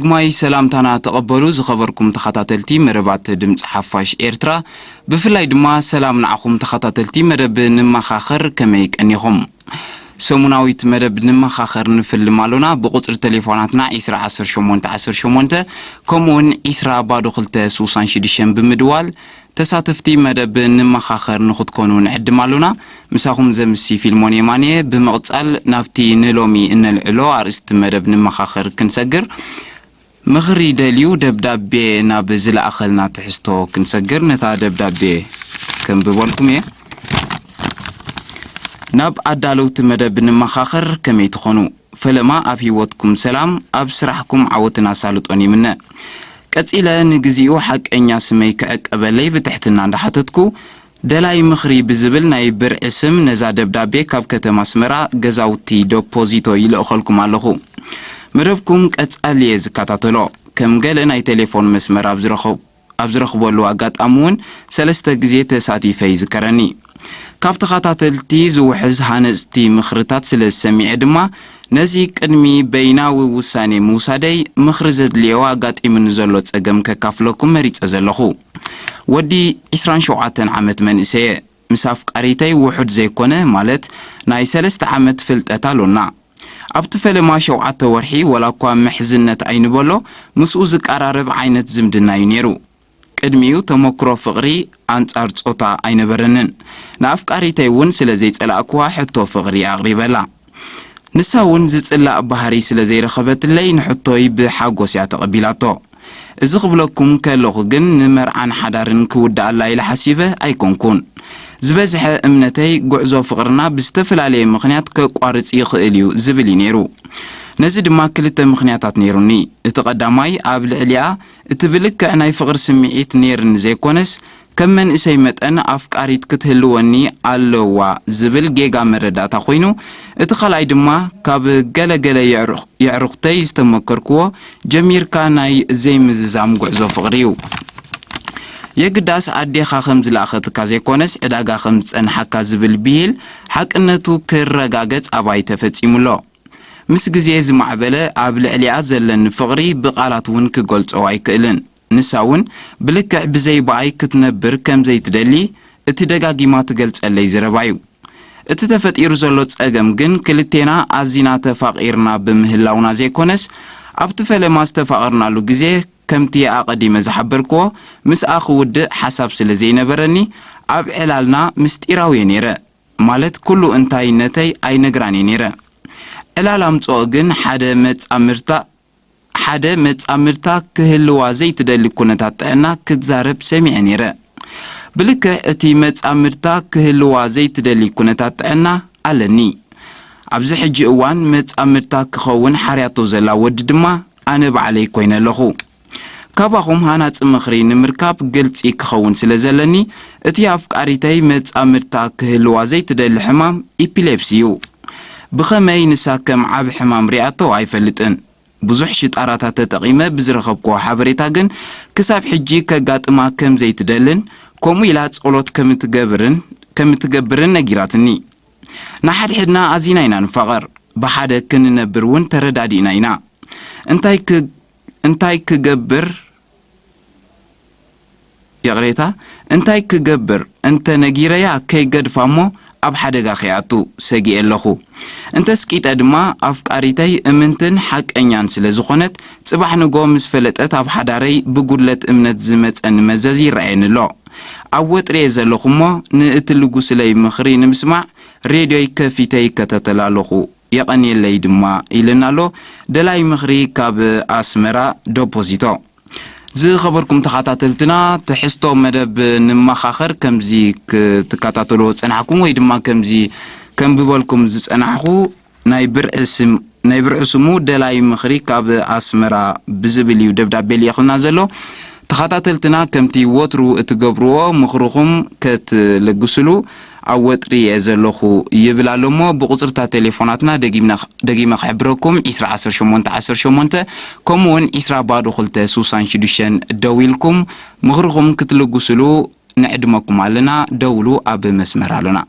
ማይ ሰላምታና ተቐበሉ ዝኸበርኩም ተኸታተልቲ መደባት ድምፂ ሓፋሽ ኤርትራ፣ ብፍላይ ድማ ሰላም ንዓኹም ተኸታተልቲ መደብ ንመኻኸር፣ ከመይ ቀኒኹም? ሰሙናዊት መደብ ንመኻኸር ንፍልም ኣሎና። ብቁፅሪ ቴሌፎናትና ዒስራ ዓሰርተ ሸሞንተ ዓሰርተ ሸሞንተ ከምኡውን ዒስራ ባዶ ክልተ ስሳን ሽዱሽተን ብምድዋል ተሳተፍቲ መደብ ንመኻኸር ንኽትኮኑ ንዕድም ኣሎና። ምሳኹም ዘምሲ ፊልሞን የማንየ። ብምቕጻል ናብቲ ንሎሚ እነልዕሎ ኣርእስቲ መደብ ንመኻኸር ክንሰግር፣ ምኽሪ ደልዩ ደብዳቤ ናብ ዝለኣኸልና ትሕዝቶ ክንሰግር፣ ነታ ደብዳቤ ከንብበልኩም እየ። ናብ ኣዳለውቲ መደብ ንመኻኸር፣ ከመይ ትኾኑ? ፈለማ ኣብ ህይወትኩም ሰላም፣ ኣብ ስራሕኩም ዓወትን ኣሳልጦን ይምነ። ቀጺለ ንግዚኡ ሓቀኛ ስመይ ክዕቀበለይ ብትሕትና እንዳሓተትኩ፣ ደላይ ምኽሪ ብዝብል ናይ ብርዒ ስም ነዛ ደብዳቤ ካብ ከተማ ኣስመራ ገዛውቲ ደፖዚቶ ይልእኸልኩም ኣለኹ። መደብኩም ቀጻሊ እየ ዝከታተሎ። ከም ገለ ናይ ቴሌፎን መስመር ኣብ ዝረኸብ-፣ ኣብ ዝረኽበሉ ኣጋጣሚ እውን ሰለስተ ግዜ ተሳቲፈ ይዝከረኒ። ካብ ተኸታተልቲ ዝውሕዝ ሃነጽቲ ምኽርታት ስለ ዝሰሚዐ ድማ፣ ነዚ ቅድሚ በይናዊ ውሳኔ ምውሳደይ ምኽሪ ዘድልዮ ኣጋጢሙኒ ዘሎ ጸገም ከካፍለኩም መሪጸ ዘለኹ። ወዲ ዒስራን ሸውዓተን ዓመት መንእሰየ። ምስ ኣፍቃሪተይ ውሑድ ዘይኮነ፣ ማለት ናይ ሰለስተ ዓመት ፍልጠት ኣሎና። ኣብቲ ፈለማ ሸውዓተ ወርሒ፣ ወላ እኳ ምሕዝነት ኣይንበሎ፣ ምስኡ ዝቀራረብ ዓይነት ዝምድና እዩ ነይሩ። ቅድሚኡ ተመክሮ ፍቕሪ ኣንጻር ጾታ ኣይነበረንን። ንኣፍቃሪተይ እውን ስለ ዘይጸላእክዋ ሕቶ ፍቕሪ ኣቕሪበላ። ንሳ እውን ዝጽላእ ባህሪ ስለ ዘይረኸበትለይ ንሕቶይ ብሓጎስ እያ ተቐቢላቶ። እዚ ክብለኩም ከለኹ ግን ንመርዓን ሓዳርን ክውድኣላ ኢለ ሓሲበ ኣይኮንኩን። ዝበዝሐ እምነተይ ጉዕዞ ፍቕርና ብዝተፈላለየ ምኽንያት ከቋርጽ ይኽእል እዩ ዝብል እዩ ነይሩ። ነዚ ድማ ክልተ ምኽንያታት ነይሩኒ። እቲ ቀዳማይ ኣብ ልዕሊኣ እቲ ብልክዕ ናይ ፍቕሪ ስምዒት ነይርኒ ዘይኮነስ ከም መንእሰይ መጠን ኣፍቃሪት ክትህልወኒ ኣለዋ ዝብል ጌጋ መረዳእታ ኮይኑ፣ እቲ ካልኣይ ድማ ካብ ገለገለ የዕሩኽ-፣ የዕሩኽተይ ዝተመከርክዎ ጀሚርካ ናይ ዘይምዝዛም ጉዕዞ ፍቕሪ እዩ። የግዳስ ኣዴኻ ከም ዝለኣኸትካ ዘይኮነስ ዕዳጋ ከም ዝጸንሓካ ዝብል ብሂል ሓቅነቱ ክረጋገጽ ኣባይ ተፈጺሙ ኣሎ። ምስ ግዜ ዝማዕበለ ኣብ ልዕሊኣ ዘለኒ ፍቕሪ ብቓላት እውን ክገልጾ ኣይክእልን። ንሳ እውን ብልክዕ ብዘይ ብኣይ ክትነብር ከም ዘይትደሊ እቲ ደጋጊማ ትገልጸለይ ዘረባ እዩ። እቲ ተፈጢሩ ዘሎ ጸገም ግን ክልቴና ኣዚና ተፋቒርና ብምህላውና ዘይኮነስ፣ ኣብቲ ፈለማ ዝተፋቐርናሉ ግዜ ከምቲ ኣቐዲመ ዝሓበርክዎ ምስኣ ክውድእ ሓሳብ ስለ ዘይነበረኒ ኣብ ዕላልና ምስጢራዊ እየ ነይረ። ማለት ኩሉ እንታይነተይ ኣይነግራን እየ ነይረ። ዕላል ኣምጽኦ ግን ሓደ መጻምርታ ሓደ መጻምድታ ክህልዋ ዘይትደሊ ኩነታት ጥዕና ክትዛረብ ሰሚዐ ነይረ። ብልክዕ እቲ መጻምድታ ክህልዋ ዘይትደሊ ኩነታት ጥዕና ኣለኒ። ኣብዚ ሕጂ እዋን መጻምድታ ክኸውን ሓርያቶ ዘላ ወዲ ድማ ኣነ ባዕለይ ኮይነ ኣለኹ። ካባኹም ሃናጺ ምኽሪ ንምርካብ ግልጺ ክኸውን ስለ ዘለኒ፣ እቲ ኣፍቃሪተይ መጻምድታ ክህልዋ ዘይትደሊ ሕማም ኢፒሌፕሲ እዩ። ብኸመይ ንሳ ከም ዓቢ ሕማም ሪኣቶ ኣይፈልጥን። ብዙሕ ሽጣራታት ተጠቒመ ብዝረኸብክዎ ሓበሬታ ግን፣ ክሳብ ሕጂ ከጋጥማ ከም ዘይትደልን፣ ከምኡ ኢላ ጸሎት ከም እትገብርን፣ ከም እትገብርን ነጊራትኒ። ንሓድሕድና ኣዚና ኢና ንፋቐር። ብሓደ ክንነብር እውን ተረዳዲእና ኢና። እንታይ ክ-፣ እንታይ ክገብር ይቕሬታ፣ እንታይ ክገብር እንተ ነጊረያ ከይገድፋ እሞ ኣብ ሓደጋ ከይኣቱ ሰጊኤ ኣለኹ። እንተ ስቂጠ ድማ ኣፍቃሪተይ እምንትን ሓቀኛን ስለ ዝኾነት፣ ጽባሕ ንጎ ምስ ፈለጠት ኣብ ሓዳረይ ብጉድለት እምነት ዝመጸኒ መዘዝ ይረኣየኒ ኣሎ። ኣብ ወጥሪ እየ ዘለኹ እሞ ንእትልግሱለይ ምኽሪ ንምስማዕ ሬድዮይ ከፊተ ይከታተል ኣለኹ። የቐንየለይ ድማ ኢልና ኣሎ ደላይ ምኽሪ ካብ ኣስመራ ዶፖዚቶ። ዝኸበርኩም ተኸታተልትና፣ ትሕዝቶ መደብ ንመኻኸር ከምዚ ክትከታተልዎ ዝጸናሕኩም ወይ ድማ ከምዚ ከንብበልኩም ዝጸናሕኩ ናይ ብርዒ ስም-፣ ናይ ብርዒ ስሙ ደላይ ምኽሪ ካብ ኣስመራ ብዝብል እዩ ደብዳቤ ልኢኽልና ዘሎ። ተኸታተልትና ከምቲ ወትሩ እትገብርዎ ምኽርኹም ከትልግስሉ ኣብ ወጥሪ እየ ዘለኹ ይብል ኣሎ እሞ፣ ብቁጽርታት ቴሌፎናትና ደጊምና፣ ደጊመ ክሕብረኩም፣ ዒስራ ዓሰርተ ሸሞንተ ዓሰርተ ሸሞንተ፣ ከምኡ እውን ዒስራ ባዶ ክልተ ስሳን ሽዱሽተን ደዊልኩም ምኽርኹም ክትልግስሉ ንዕድመኩም ኣለና። ደውሉ፣ ኣብ መስመር ኣሎና።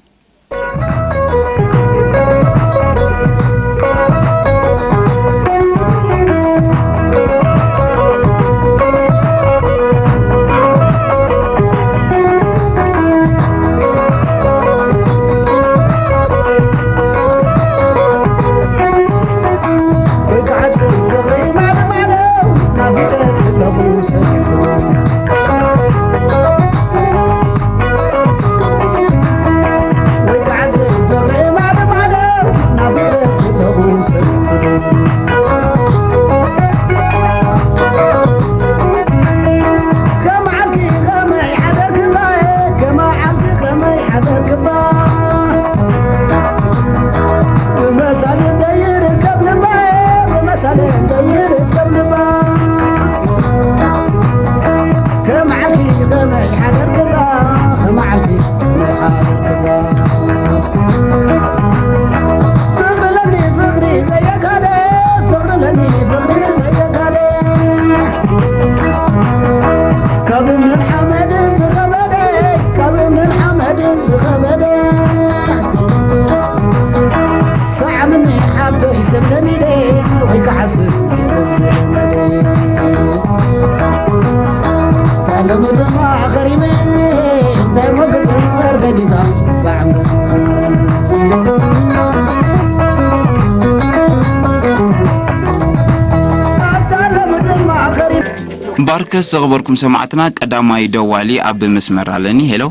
ርከስ ዘኽበርኩም ሰማዕትና፣ ቀዳማይ ደዋሊ ኣብ መስመር ኣለኒ። ሄሎ።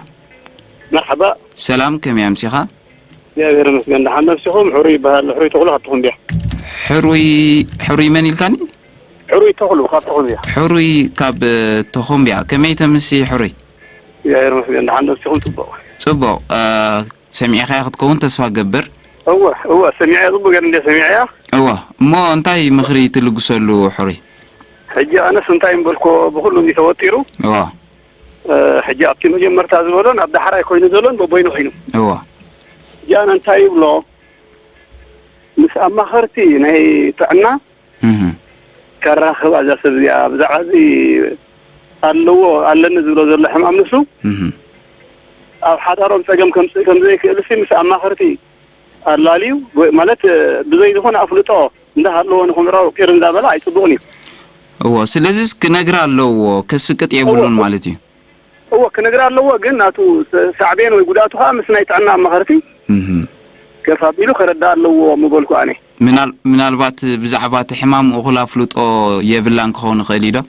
መርሓባ። ሰላም፣ ከመይ ኣምሲኻ? እግዚኣብሔር ይመስገን፣ ደሓን ነብሲኹም? ሕሩይ ይበሃል፣ ሕሩይ ተኽሉ ካብ ተኹምብያ። ሕሩይ፣ ሕሩይ መን ኢልካኒ? ሕሩይ ተኽሉ ካብ ተኹምብያ። ሕሩይ ካብ፣ እ፣ ተኹምብያ። ከመይ ተምሲ ሕሩይ? እግዚኣብሔር ይመስገን፣ ደሓን ነብሲኹም? ጽቡቕ። ጽቡቕ። እ፣ ሰሚዕኻያ ክትከውን ተስፋ ገብር። እወ፣ እወ፣ ሰሚዐያ፣ ጽቡቕ ገይረ እንድየ ሰሚዐያ። እወ፣ እሞ እንታይ ምኽሪ ትልግሰሉ ሕሩይ? ሕጂ ኣነስ እንታይ እምበልኮ፣ ብኹሉ እንዲ ተወጢሩ። እወ። እ፣ ሕጂ ኣብቲ መጀመርታ ዝበሎን ኣብ ዳሕራይ ኮይኑ ዘሎን በቦይኑ ኮይኑ። እወ። ሕጂ ኣነ እንታይ ይብሎ፣ ምስ ኣማኸርቲ ናይ ጥዕና እህ። ከራኽብ ኣዛ ሰብ እዚኣ። ብዛዕባ እዚ ኣለዎ፣ ኣለኒ ዝብሎ ዘሎ ሕማም ንሱ እህ። ኣብ ሓዳሮም ጸገም ከምጽእ ከም ዘይክእል ሲ ምስ ኣማኸርቲ ኣላልዩ፣ ወይ ማለት፣ እ፣ ብዘይ ዝኾነ ኣፍልጦ እንዳሃለዎ ንኹምዕራው ቂር እንዳበላ ኣይጽቡቕን እዩ። እዎ፣ ስለዚስ ክነግር ኣለዎ፣ ከስቅጥ የብሉን እዎ። ማለት እዩ። እዎ፣ ክነግር ኣለዎ፣ ግን ናቱ ስ-፣ ሳዕቤን ወይ ጉድኣቱ ኸኣ ምስ ናይ ጥዕና ኣማኸርቲ እህ። ከፍ ኣቢሉ ከረዳ ኣለዎ ምበልኩ ኣነ። ምናል-፣ ምናልባት ብዛዕባ እቲ ሕማም እኹል ኣፍልጦ የብላን ክኸውን ይኽእል እዩ ዶ?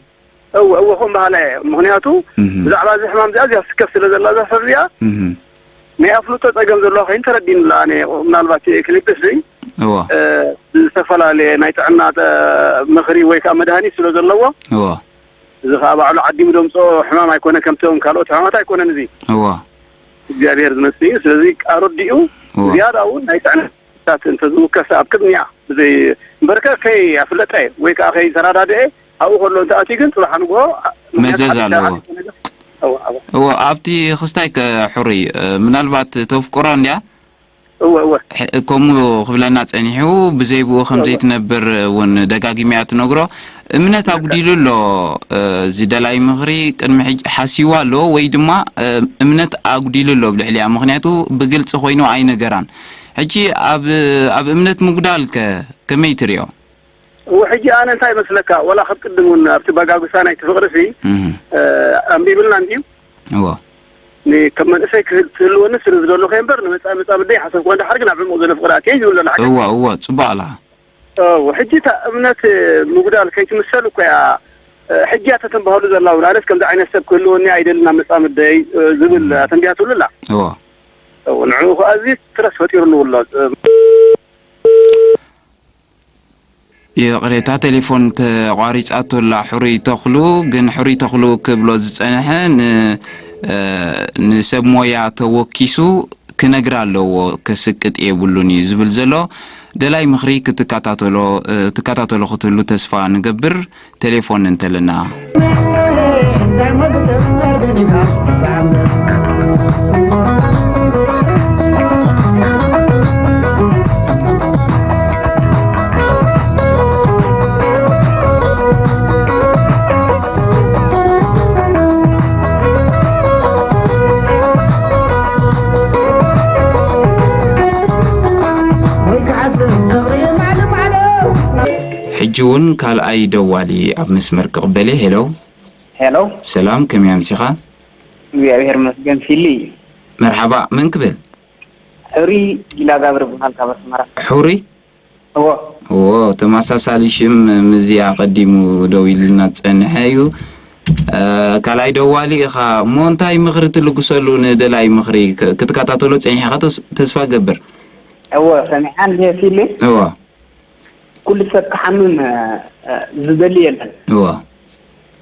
እወ፣ እወ፣ ከምኡ በሃላ እየ። ምኽንያቱ እህ። ብዛዕባ እዚ ሕማም እዚኣ፣ እዚኣ ስከፍ ስለ ዘላ እዛ ሰብ እዚኣ፣ እህ። ናይ ኣፍልጦ ጸገም ዘለዋ ኮይኑ ተረዲእኒ ኣነ። ምናልባት ክሊፕስ እዋ። እ፣ ዝተፈላለየ ናይ ጥዕና ጠ-፣ ምኽሪ ወይ ከኣ መድሃኒት ስለ ዘለዎ፣ እዋ። እዚ ከኣ ባዕሉ ዓዲሙ ደምጽኦ ሕማም ኣይኮነ፣ ከምቶም ካልኦት ሕማማት ኣይኮነን እዚ። እዋ። እግዚኣብሔር ዝመጽእ እዩ። ስለዚ ኣረዲኡ እዋ። ዝያዳ እውን ናይ ጥዕና ታት እንተዝውከስ ኣብ ቅድሚኣ ብዘይ እምበርከ ከይኣፍለጠ ወይ ከኣ ከይተረዳድኤ ኣብኡ ከሎ እንተኣትዩ ግን ጽባሕ ንግሆ መዘዝ ኣለዎ። እዎ፣ ኣብቲ ክስታይ ከ ሕሩይ፣ እ፣ ምናልባት ተፍቅሮ እንድያ? እወ፣ እወ። ሕ-፣ ከምኡ ክብለና ጸኒሑ፣ ብዘይ ብኡ ከም እወ። ዘይትነብር እውን ደጋጊማ እያ ትነግሮ። እምነት ኣጉዲሉ ኣሎ፣ እ፣ እዚ ደላይ ምኽሪ ቅድሚ ሕጂ ሓሲዋ ኣሎ ወይ ድማ፣ እ፣ እምነት ኣጉዲሉ ኣሎ ኣብ ልዕሊኣ፣ ምኽንያቱ ብግልጺ ኮይኑ ኣይነገራን። ሕጂ ኣብ፣ ኣብ እምነት ምጉዳል ከ ከመይ ትሪኦ? እወ፣ ሕጂ ኣነ እንታይ ይመስለካ፣ ወላ ካብ ቅድም እውን ኣብቲ ባጋጉሳ ናይቲ ፍቕሪ ሲ፣ እህ። እ፣ ኣንቢብልና እንድዩ። እወ። ን-፣ ከም መንእሰይ ክህል-፣ ክህልወኒ ስለ ዝደለኹ እየ እምበር፣ ንመጻኢ መጻምደይ ሓሰብኩ፣ እንድሕር ግን ኣብ ዕሙቕ ዝበለ ፍቕሪ ኣትየ ይብሎ ኣላ ሕጂ። እወ፣ እወ፣ ጽቡቕ ኣላ። እወ፣ ሕጂ እታ እምነት ምጉዳል ከይትምሰል እኮ እያ፣ እ፣ ሕጂ እያ ተተንብሃሉ ዘላ እውን፣ ኣነስ ከምዚ ዓይነት ሰብ ክህልወኒ ኣይደልን ኣብ መጻምደይ፣ እ፣ ዝብል እህ። ኣተንቢሃትሉ ኣላ። እወ። እወ፣ ንዕኡ ከኣ እዚ ትረስ ፈጢሩሉ ኣሎ። እ፣ ይቕሬታ፣ ቴሌፎን ተቋሪጻቶ ኣላ። ሕሩይ ተኽሉ ግን፣ ሕሩይ ተኽሉ ክብሎ ዝጸንሐ ን-፣ እ፣ ንሰብ ሞያ ተወኪሱ ክነግር ኣለዎ፣ ከስቅጥ የብሉን እዩ ዝብል ዘሎ። ደላይ ምኽሪ ክትከታተሎ፣ እ፣ ትከታተሎ ክትህሉ ተስፋ ንገብር። ቴሌፎን እንተለና። ሕጂ እውን ካልኣይ ደዋሊ ኣብ መስመር ክቕበል እየ። ሄሎ። ሄሎ። ሰላም፣ ከመይ ኣምሲኻ? እግዚኣብሔር ይመስገን፣ ፊሊ። መርሓባ፣ መን ክብል? ሕሩይ ጊላጋብር ይበሃል፣ ካብ ኣስመራ። ሕሩይ? እዎ። እዎ፣ ተመሳሳሊ ሽም ምስዚ ኣቐዲሙ ደው ኢሉልና ዝጸንሐ እዩ። እ፣ ካልኣይ ደዋሊ ኢኻ እሞ፣ እንታይ ምኽሪ ትልግሰሉ ንደላይ ምኽሪ? ክ-፣ ክትከታተሎ ጸኒሕኻ ተስ-፣ ተስፋ እገብር። እዎ፣ ሰሚዓ እንድየ፣ ፊሊ። እዎ። ኩሉ ሰብ ክሓምም፣ እ፣ ዝደሊ የለን። እዋ።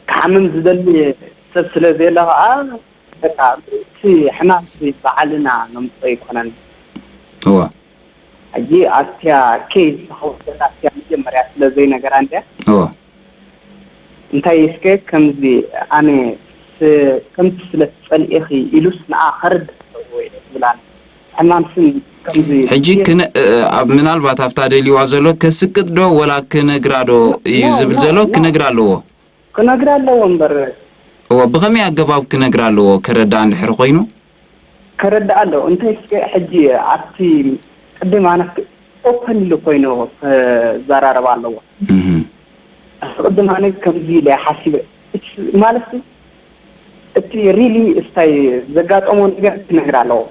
ክሓምም ዝደሊ ሰብ ስለ ዘየለ ኸዓ፣ በቃ፣ እቲ ሕማም እቲ ባዕልና ነምፅኦ ኣይኮነን። እዋ። ሕጂ ኣስያ ኬዝ ዝተኸወለት ኣስያ መጀመርያ ስለ ዘይነገራ እንድያ። እዋ። እንታይ እስከ ከምዚ ኣነ ስ-፣ ከምቲ ስለ ትጸልኢኺ ኢሉስ ንኣ ከርድእ ኣለዎ ኢለ ትብል ኣነ። ሕማም ስም ከምዚ ሕጂ ክነ-፣ እ፣ ኣብ፣ ምናልባት ኣብታ ደልይዋ ዘሎ ከስቅጥ ዶ ወላ ክነግራ ዶ እዩ ኖ፣ ዝብል ኖ፣ ዘሎ? ኖ። ክነግራ ኣለዎ። ክነግራ ኣለዎ እምበር። እወ፣ ብኸመይ ኣገባብ ክነግራ ኣለዎ? ከረድኣ እንድሕር ኮይኑ? ከረድኣ ኣለዎ። እንታይ እስከ ሕጂ ኣብቲ ቅድም ኣነ ክ-፣ ኦፐንሊ ኮይኑ ክዘራረባ ኣለዎ። እህ። ኣስቀድም ኣነ ከምዚ ኢለ ሓሲበ። እስ-፣ ማለት እቲ ሪሊ እስታይ ዘጋጠሞ ነገር ክነግር ኣለዎ።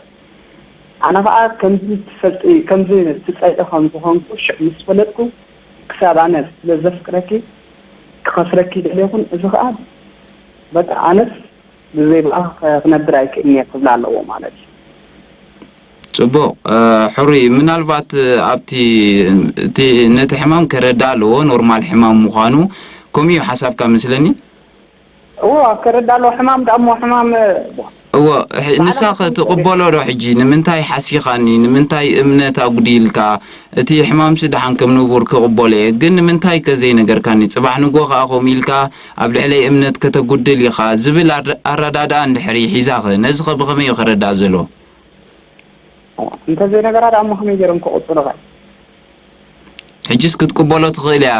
ኣነ ኸዓ ከምዚ ትፈልጢ፣ ከምዚ ትጸልኢ ከም ዝኾንኩ ሽዕ ምስ ፈለጥኩ፣ ክሳብ ኣነ ስለ ዘፍቅረኪ ክኸስረኪ ደልየኹን፣ እዚ ኸዓ በቃ ኣነስ ብዘይ ብኣኻ ክነብር ኣይክእልን እየ ክብላ ኣለዎ ማለት እዩ። ጽቡቕ። እ፣ ሕሩይ፣ ምናልባት፣ እ፣ ኣብቲ፣ እቲ፣ ነቲ ሕማም ከረዳ ኣለዎ፣ ኖርማል ሕማም ምዃኑ። ከምኡ እዩ ሓሳብካ መስለኒ? እዎ፣ ከረዳ ኣለዎ። ሕማም ደኣ እሞ ሕማም፣ እ፣ እዎ፣ ሕ-፣ ንሳ ባዕላ ክትቅበሎ ዶ ሕጂ? ንምንታይ ሓሲኻኒ? ንምንታይ እምነት ኣጉዲልካ? እቲ ሕማምሲ ደሓን ከም ንቡር ክቕበሎ እየ፣ ግን ንምንታይ ከ ዘይነገርካኒ? ጽባሕ ንግሆ ከኣ ከምኡ ኢልካ ኣብ ልዕለይ እምነት ከተጉድል ኢኻ ዝብል ኣረ-፣ ኣረዳድኣ እንድሕሪ ሒዛኸ፣ ነዚ ኸ ብኸመይ እዩ ከረዳእ ዘለዎ? እንተ ዘይነገራ ደኣ እሞ ከመይ ገይሮም ክቕጽሉኸ? ሕጅስ ክትቅበሎ ትኽእል እያ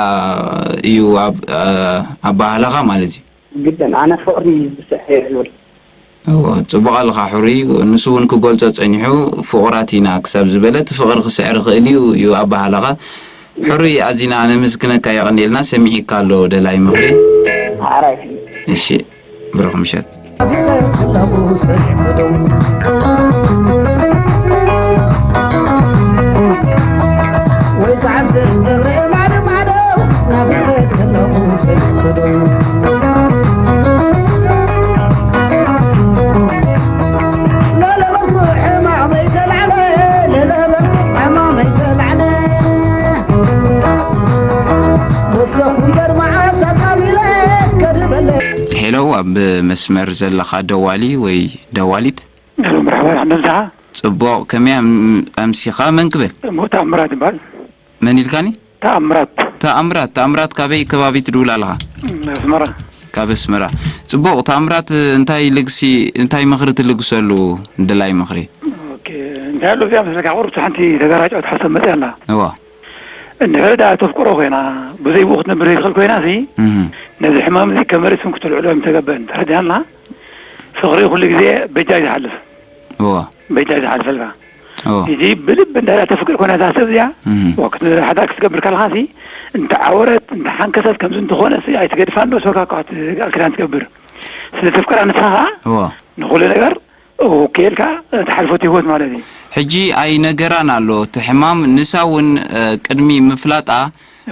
እዩ ኣብ-፣ ኣበሃህላኻ ማለት እዩ። ግድን ኣነ ፍቕሪ ዝስሕሕ እየ ዝብል። እዎ፣ ጽቡቕ ኣለኻ ሕሩይ። ንሱ እውን ክገልጾ ጸኒሑ፣ ፍቑራት ኢና ክሳብ ዝበለ፣ እቲ ፍቕሪ ክስዕር ይኽእል እዩ፣ እዩ ኣበሃህላኻ። ሕሩይ፣ ኣዚና ነመስግነካ፣ የቐንየልና። ሰሚዒካ ኣሎ ደላይ ምኽሪ። ሓራይ። እሺ፣ ብሩኽ ምሸት። ሄሎ፣ ኣብ መስመር ዘለኻ ደዋሊ ወይ ደዋሊት? ሄሎ፣ መርሓባ፣ ደሓን ምሳኻ? ጽቡቕ፣ ከመይ ኣም-፣ ኣምሲኻ? መን ክብል? እሞ ተኣምራት ይበሃል። መን ኢልካኒ? ተኣምራት። ተኣምራት፣ ተኣምራት፣ ካበይ ከባቢ ትድውል ኣለኻ? እም፣ ኣስመራ። ካብ ኣስመራ። ጽቡቕ፣ ተኣምራት፣ እንታይ ልግሲ፣ እንታይ ምኽሪ ትልግሰሉ? ድላይ ምኽሪ። ኦኬ፣ እንታይ ኣሎ እዚኣ መስለካ? ቁሩብ ሓንቲ ተጋራጫዊት ሓሳብ መጽያ ኣላ። እዋ። እንድሕር ደኣ ተፍቅሮ ኮይና፣ ብዘይ ብኡ ክትነብር ዘይትኽእል ኮይና ሲ፣ እህ። ነዚ ሕማም እዚ ከመርትን ክትልዕሎ ኣይምተገበአን። ተረዲኣና? ፍቕሪ ኩሉ ግዜ በጃ እዩ ዝሓልፍ። እዋ። በጃ እዩ ዝሓልፈልካ። እዋ። እዚ ብልቢ እንድሕር ተፍቅር ኮይና እዛ ሰብ እዚኣ፣ እህ። ወ-፣ ክት-፣ ሓዳር ክትገብር ከለኻ ሲ፣ እንተ ዓወረት፣ እንተ ሓንከሰት፣ ከምዚ እንተኾነ ሲ፣ ኣይትገድፋን ዶ፣ ሰብካ እኳ ትቃል ክዳን ትገብር። ስለ ተፍቅራ ንስኻ ኸኣ እዋ። ንኹሉ ነገር ኦኬ ኢልካ ትሓልፎ እቲ ህይወት ማለት እዩ። ሕጂ ኣይነገራን ኣሎ እቲ ሕማም፣ ንሳ እውን፣ እ፣ ቅድሚ ምፍላጣ፣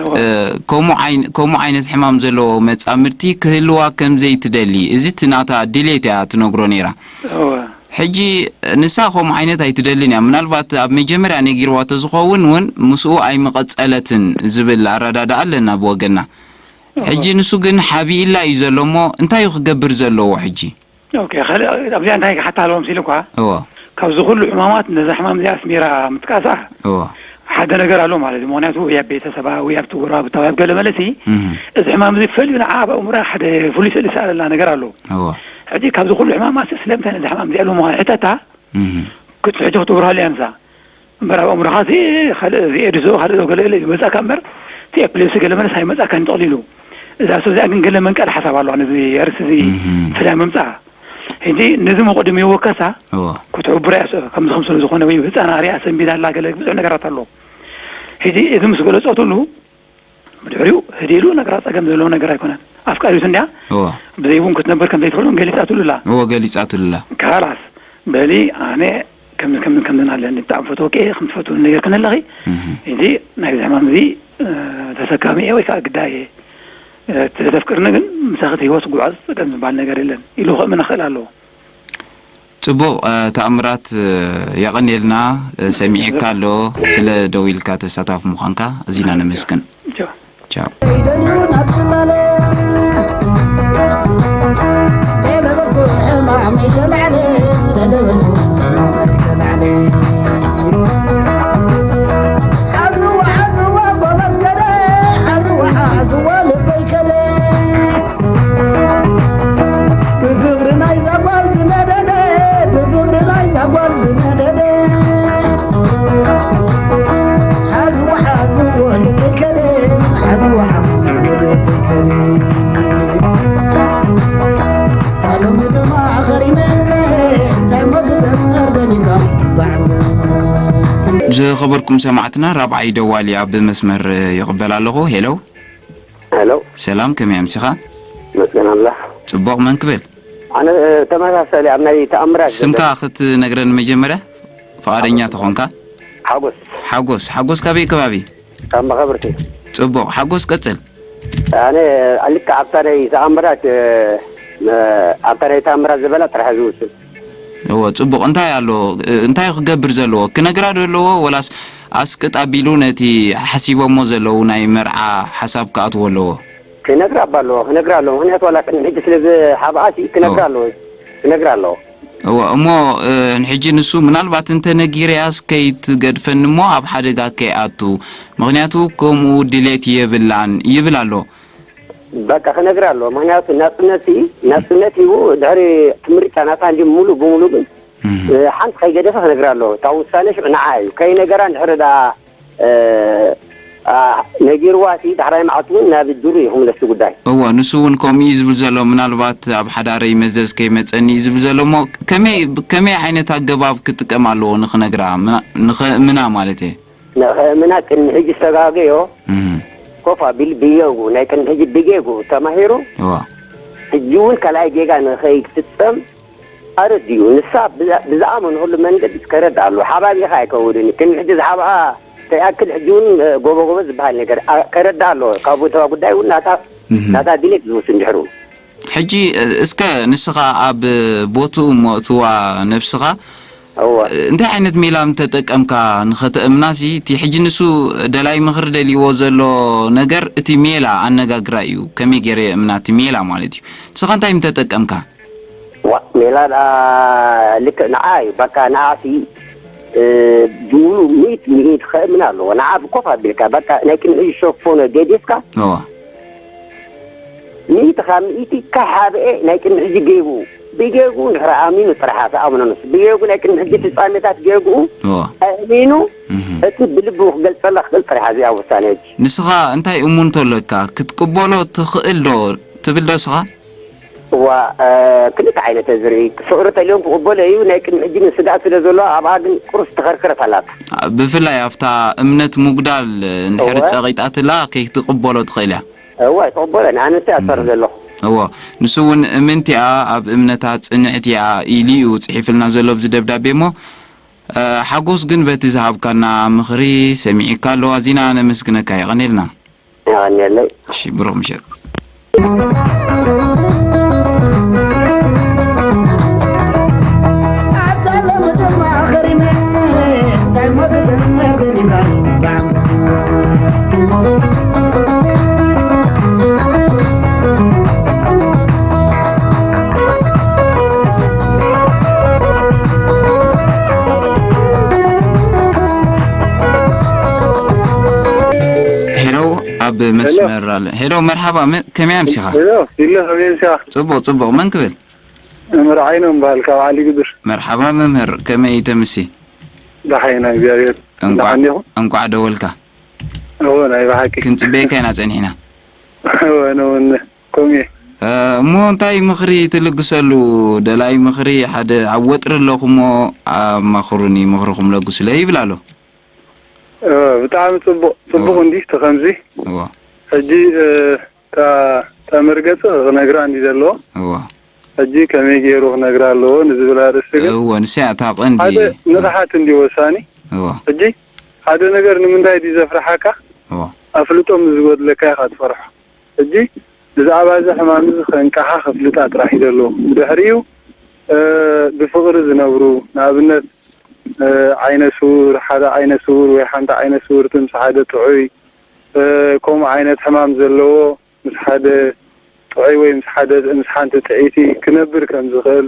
እወ። እ፣ ከምኡ ዓይን-፣ ከምኡ ዓይነት ሕማም ዘለዎ መጻምድቲ ክህልዋ ከም ዘይትደሊ፣ እዚ እቲ ናታ ድሌት እያ ትነግሮ ነይራ። እወ። ሕጂ ንሳ ከምኡ ዓይነት ኣይትደልን እያ። ምናልባት ኣብ መጀመርያ ነጊርዋ ተዝኸውን እውን ምስኡ ኣይምቐጸለትን ዝብል ኣረዳድኣ ኣለና ብወገንና። እወ። ሕጂ ንሱ ግን ሓቢእላ እዩ ዘሎ እሞ እንታይ እዩ ክገብር ዘለዎ ሕጂ? ኦኬ፣ ካልእ ኣብዚኣ እንታይ ክሓታ ኣለዎም ሲሉ እኳ፣ እዎ። ካብዚ ኩሉ ሕማማት ነዛ ሕማም እዚኣ ኣስሚራ ምጥቃሳ እዎ። ሓደ ነገር ኣሎ ማለት እዩ። ምኽንያቱ ወይ ኣብ ቤተሰባ ወይ ኣብቲ ጎረባብታ ወይ ኣብ ገለ መለሲ እህ። እዚ ሕማም እዚ ፈልዩ ንዓ ኣብ ኣእምሮኣ ሓደ ፍሉይ ስእሊ ዝሰኣለላ ነገር ኣሎ። እዎ። ሕጂ ካብዚ ኩሉ ሕማማት ስለምንታይ ነዚ ሕማም እዚኣ ኣለዎ ምዃኑ ሕተታ እህ። ክት-፣ ሕጂ ክትብርሃሉ እያ ንሳ። እምበር ኣብ ኣእምሮኻሲ ካልእ እዚ ኤድስ ዶ ካልእ ዶ ገለ ገለ ይመጻካ እምበር፣ እቲ ኤፕሌፕሲ ገለ መለስ ኣይመጻካን ጠቕሊሉ። እዛ ሰብ እዚኣ ግን ገለ መንቀሊ ሓሳብ ኣለዋ ነዚ ኣርእስቲ እዚ እህ። ፍላይ ምምጻኣ። ሕጂ ነዚ መቕድሚ ይወከሳ እዎ። ክትሕብሮ እያ ስ-፣ ከምዚ ከም ስለ ዝኾነ ወይ ህጻና ሪኣ ሰንቢዳ ኣላ ገለ ብዙሕ ነገራት ኣሎ። ሕጂ እዚ ምስ ገለጸትሉ ብድሕሪኡ ህድእ ኢሉ ነግራ ጸገም ዘለዎ ነገር ኣይኮነን። ኣፍቃሪቱ እንድያ እዎ። ብዘይ እውን ክትነብር ከም ዘይትኽእል እውን ገሊጻትሉ ኣላ። እዎ፣ ገሊጻትሉ ኣላ። ካላስ በሊ ኣነ ከምዚ ከምዚ ከምዚ ኣለኒ ብጣዕሚ ፈትወኪ እየ፣ ከም ትፈትውኒ ነጊርክኒ ኣለኺ። እህ። እዚ ናይዚ ሕማም እዚ፣ እ፣ ተሰካሚ እየ ወይ ከዓ ግዳይ እየ። እ፣ ተዘፍቅርኒ ግን ምሳኺ እቲ ህይወት ክጉዓዝ ጸገም ዝበሃል ነገር የለን ኢሉ ከእምና ክኽእል ኣለዎ። ጽቡቕ፣ እ፣ ተኣምራት፣ እ፣ የቐንየልና፣ እ፣ ሰሚዒካ ኣሎ፣ ስለ ደው ኢልካ ተሳታፊ ምዃንካ ኣዚና ነመስግን። ቻው። ቻው። ብፍቕሪ ናይዛ ጓል ዝነደደ፣ ብፍቕሪ ናይዛ ጓል ዝነደደ። ሓዝዎ፣ ሓዝዎ፣ ልበይ ከደ፣ ሓዝዎ፣ ሓዝዎ፣ ልበይ ከደ። ኣሎም ድማ ኸሪመ፣ እንታይ እሞ ክገብር ደሊኻ ባዕሉ። ዝኸበርኩም ሰማዕትና፣ ራብዓይ ደዋሊ ኣብ መስመር ይቕበል ኣለኹ። ሄሎ። ሄሎ። ሰላም፣ ከመይ ኣምሲኻ? መስገን ኣምላኽ። ጽቡቕ፣ መን ክብል? ኣነ፣ እ፣ ተመሳሳሊ ኣብ ናይ ተኣምራት ስምካ ዘለኒ። ክትነግረኒ መጀመርያ? ፍቓደኛ ተኾንካ። ሓጎስ። ሓጎስ፣ ሓጎስ ካበይ ከባቢ? ካብ መቓብርቲ። ጽቡቕ፣ ሓጎስ ቀጽል። ኣነ ልክዕ ኣብታ ናይ ተኣምራት፣ እ፣ ኣብታ ናይ ታምራት ዘበላ ጥራሕ ዝውስን። እወ፣ ጽቡቕ። እንታይ ኣሎ? እንታይ ክገብር ዘለዎ? ክነግራ ዶ ኣለዎ? ወላስ ኣስቅጥ ኣቢሉ ነቲ ሓሲቦሞ ዘለዉ ናይ መርዓ ሓሳብ ክኣትዎ ኣለዎ? ክነግራ እባ ኣለዎ፣ ክነግራ ኣለዎ። ምኽንያቱ ዋላ ቅድሚ ሕጂ ስለ ዝሓብኣሲ ክነግራ እወ። ኣለዎ፣ ክነግራ ኣለዎ። እወ፣ እሞ፣ እ፣ ንሕጂ ንሱ ምናልባት እንተ ነጊረያስ ከይትገድፈኒ እሞ ኣብ ሓደጋ ከይኣቱ፣ ምኽንያቱ ከምኡ ድሌት የብላን ይብል ኣሎ። በቃ ክነግራ ኣለዎ። ምኽንያቱ ናጽነትሲ፣ ናጽነት ሂቡ ድሕሪ እቲ ምርጫ ናታ እንጂ ሙሉእ ብሙሉእ ግን፣ እህ። እ፣ ሓንቲ ከይገደፈ ክነግራ ኣለዎ። እታ ውሳነ ሽዑ ንዓ እዩ። ከይነገራ እንድሕሪ ደኣ፣ እ፣ ኣ፣ ነጊርዋሲ ዳሕራይ መዓልቲ እውን ናብ ዱር እዩ ክምለስ እቲ ጉዳይ። እወ፣ ንሱ እውን ከምኡ እዩ ዝብል ዘሎ። ምናልባት ኣብ ሓዳረይ መዘዝ ከይመጸኒ እዩ ዝብል ዘሎ እሞ ከመይ፣ ከመይ ዓይነት ኣገባብ ክጥቀም ኣለዎ ንኽነግራ? ምና-፣ ንኸእምና ማለት እየ። ንኸእምና ቅድሚ ሕጂ ዝተጋገዮ እህ። ኮፍ ኣቢሉ ብጌጉ፣ ናይ ቅድሚ ሕጂ ብጌጉ ተማሂሩ እወ። ሕጂ እውን ካልኣይ ጌጋ ንኸይፍጸም ኣረዲኡ። ንሳ ብዛ-፣ ብዝኣመንኩሉ መንገዲ ከረድእ ኣለዎ። ሓባቢኻ ኣይከውንን። ቅድሚ ሕጂ ዝሓብኣ ተይኣክል ሕጂ እውን፣ እ፣ ጎቦ ጎቦ ዝበሃል ነገር፣ ኣ፣ ከረድእ ኣለዎ። ካብ ቦታዋ ጉዳይ እውን ናታ፣ እህ። ናታ ድሌት ዝውስን ድሕሩ። ሕጂ፣ እ፣ እስከ ንስኻ ኣብ ቦትኡ እሞ እትዋ ነብስኻ፣ እወ። እ፣ እንታይ ዓይነት ሜላ ምተጠቀምካ ንኸተእምናሲ፣ እቲ ሕጂ ንሱ ደላይ ምኽሪ ደልይዎ ዘሎ ነገር እቲ ሜላ ኣነጋግራ እዩ። ከመይ ገይረ የእምና እቲ ሜላ ማለት እዩ። ንስኻ እንታይ ምተጠቀምካ? ዋ፣ ሜላ ደኣ ልክዕ ንዓ እዩ። በቃ ንዓሲ፣ እ፣ ብሙሉእ ሚእቲ ሚእቲ ከእምና ኣለዎ። ንዓ ብኮፍ ኣቢልካ፣ በቃ ናይ ቅድሚ ሕጂ ሸፎነ ገዲፍካ፣ እወ። ሚእቲ ካብ ሚእቲ ከይሓብኤ ናይ ቅድሚ ሕጂ ጌጉ፣ ብጌጉ እንድሕር ኣሚኑ ጥራሕ ተኣምኖ ንሱ። ብጌጉ ናይ ቅድሚ ሕጂ ፍጻሜታት ጌጉኡ እወ። ኣእሚኑ፣ እህ። እቲ ብልቡ ክገልጸላ ክኽእል ጥራሕ እዚኣ ውሳነ ሕጂ። ንስኻ እንታይ እሙንቶ ኣለካ? ክትቅበሎ ትኽእል ዶ ትብል ዶ ንስኻ? እዋ፣ እ፣ ክልተ ዓይነት እየ ዝርኢ። ፍቕሪ ተልዮም ክቕበሎ እዩ። ናይ ቅድሚ ሕጂ ግን ስግኣት ስለ ዘሎ ኣብኣ ግን ቁርስ ተኸርክረት ኣላታ። ብፍላይ ኣብታ እምነት ምጉዳል እንድሕር እወ። ጸቒጣትላ ከይትቕበሎ ትኽእል እያ። እወ፣ ኣይትቕበሎን። ኣነስ እያ ዝፈርህ እህ። ዘለኹ። እወ፣ ንሱ እውን እምንቲኣ ኣብ እምነታ ጽንዕቲ እያ ኢሉ እዩ ጽሒፍልና ዘሎ ኣብዚ ደብዳቤ እሞ፣ እ፣ ሓጎስ ግን በቲ ዝሃብካና ምኽሪ ሰሚዒካ ኣሎ። ኣዚና ነመስግነካ። የቐኔልና። የቐንየለይ። እሺ፣ ብሩኽ ምሸት። ኣብዛ ሎሚ ድማ ኸሪመ፣ እንታይ እሞ ክገብር ገሪመ። ሄሎ፣ ኣብ ሄሎ። መስመር ኣለ። ሄሎ፣ መርሓባ፣ መ-፣ ከመይ ኣምሲኻ? ሄሎ፣ ፊሎ፣ ከመይ ኣምሲኻ? ጽቡቕ፣ ጽቡቕ። መን ክብል? መምህር ዓይኖም በሃል፣ ካብ ዓሊ ግድር። መርሓባ መምህር፣ ከመይ ተምሲ? ደሓን ኢና፣ እግዚኣብሔር። እንቋዕ፣ ደሓን ዲኹም? እንቋዕ ደወልካ። እወ፣ ናይ ብሓቂ። ክንጽበየካ ኢና ጸኒሕና። እወ፣ ነውን፣ ከምኡ እየ። እ፣ እሞ እንታይ ምኽሪ ትልግሰሉ? ደላይ ምኽሪ፣ ሓደ ኣብ ወጥሪ ኣለኹ እሞ ኣማኽሩኒ፣ ምኽርኹም ለግሱለይ ይብል ኣሎ። እ፣ ብጣዕሚ ጽቡቕ፣ ጽቡቕ እወ። እንዲ፣ እቲ ከምዚ። እወ። ሕጂ፣ እ፣ እታ፣ እታ መርገጺ ክነግራ እንዲ ዘለዎ። እወ። ሕጂ ከመይ ገይሩ ክነግራ ኣለዎ ንዝብል ኣርእስቲ ግን እወ፣ ንስያ እታ ቀንዲ። ሓደ ንቕሓት እንዲ ወሳኒ። እወ። ሕጂ ሓደ ነገር ንምንታይ ድዩ ዘፍርሓካ? እወ። ኣፍልጦ ምስ ዝጎድለካ ኢኻ ትፈርሖ። ሕጂ ብዛዕባ እዚ ሕማም እዚ ከንቅሓ ከፍልጣ ጥራሕ እዩ ዘለዎ። ብድሕሪኡ፣ እ፣ ብፍቕሪ ዝነብሩ፣ ንኣብነት፣ እ፣ ዓይነ ስውር፣ ሓደ ዓይነ ስውር ወይ ሓንቲ ዓይነ ስውርቲ ምስ ሓደ ጥዑይ፣ እ፣ ከምኡ ዓይነት ሕማም ዘለዎ ምስ ሓደ ጥዑይ ወይ ምስ ሓደ፣ ምስ ሓንቲ ጥዕይቲ ክነብር ከም ዝኽእል፣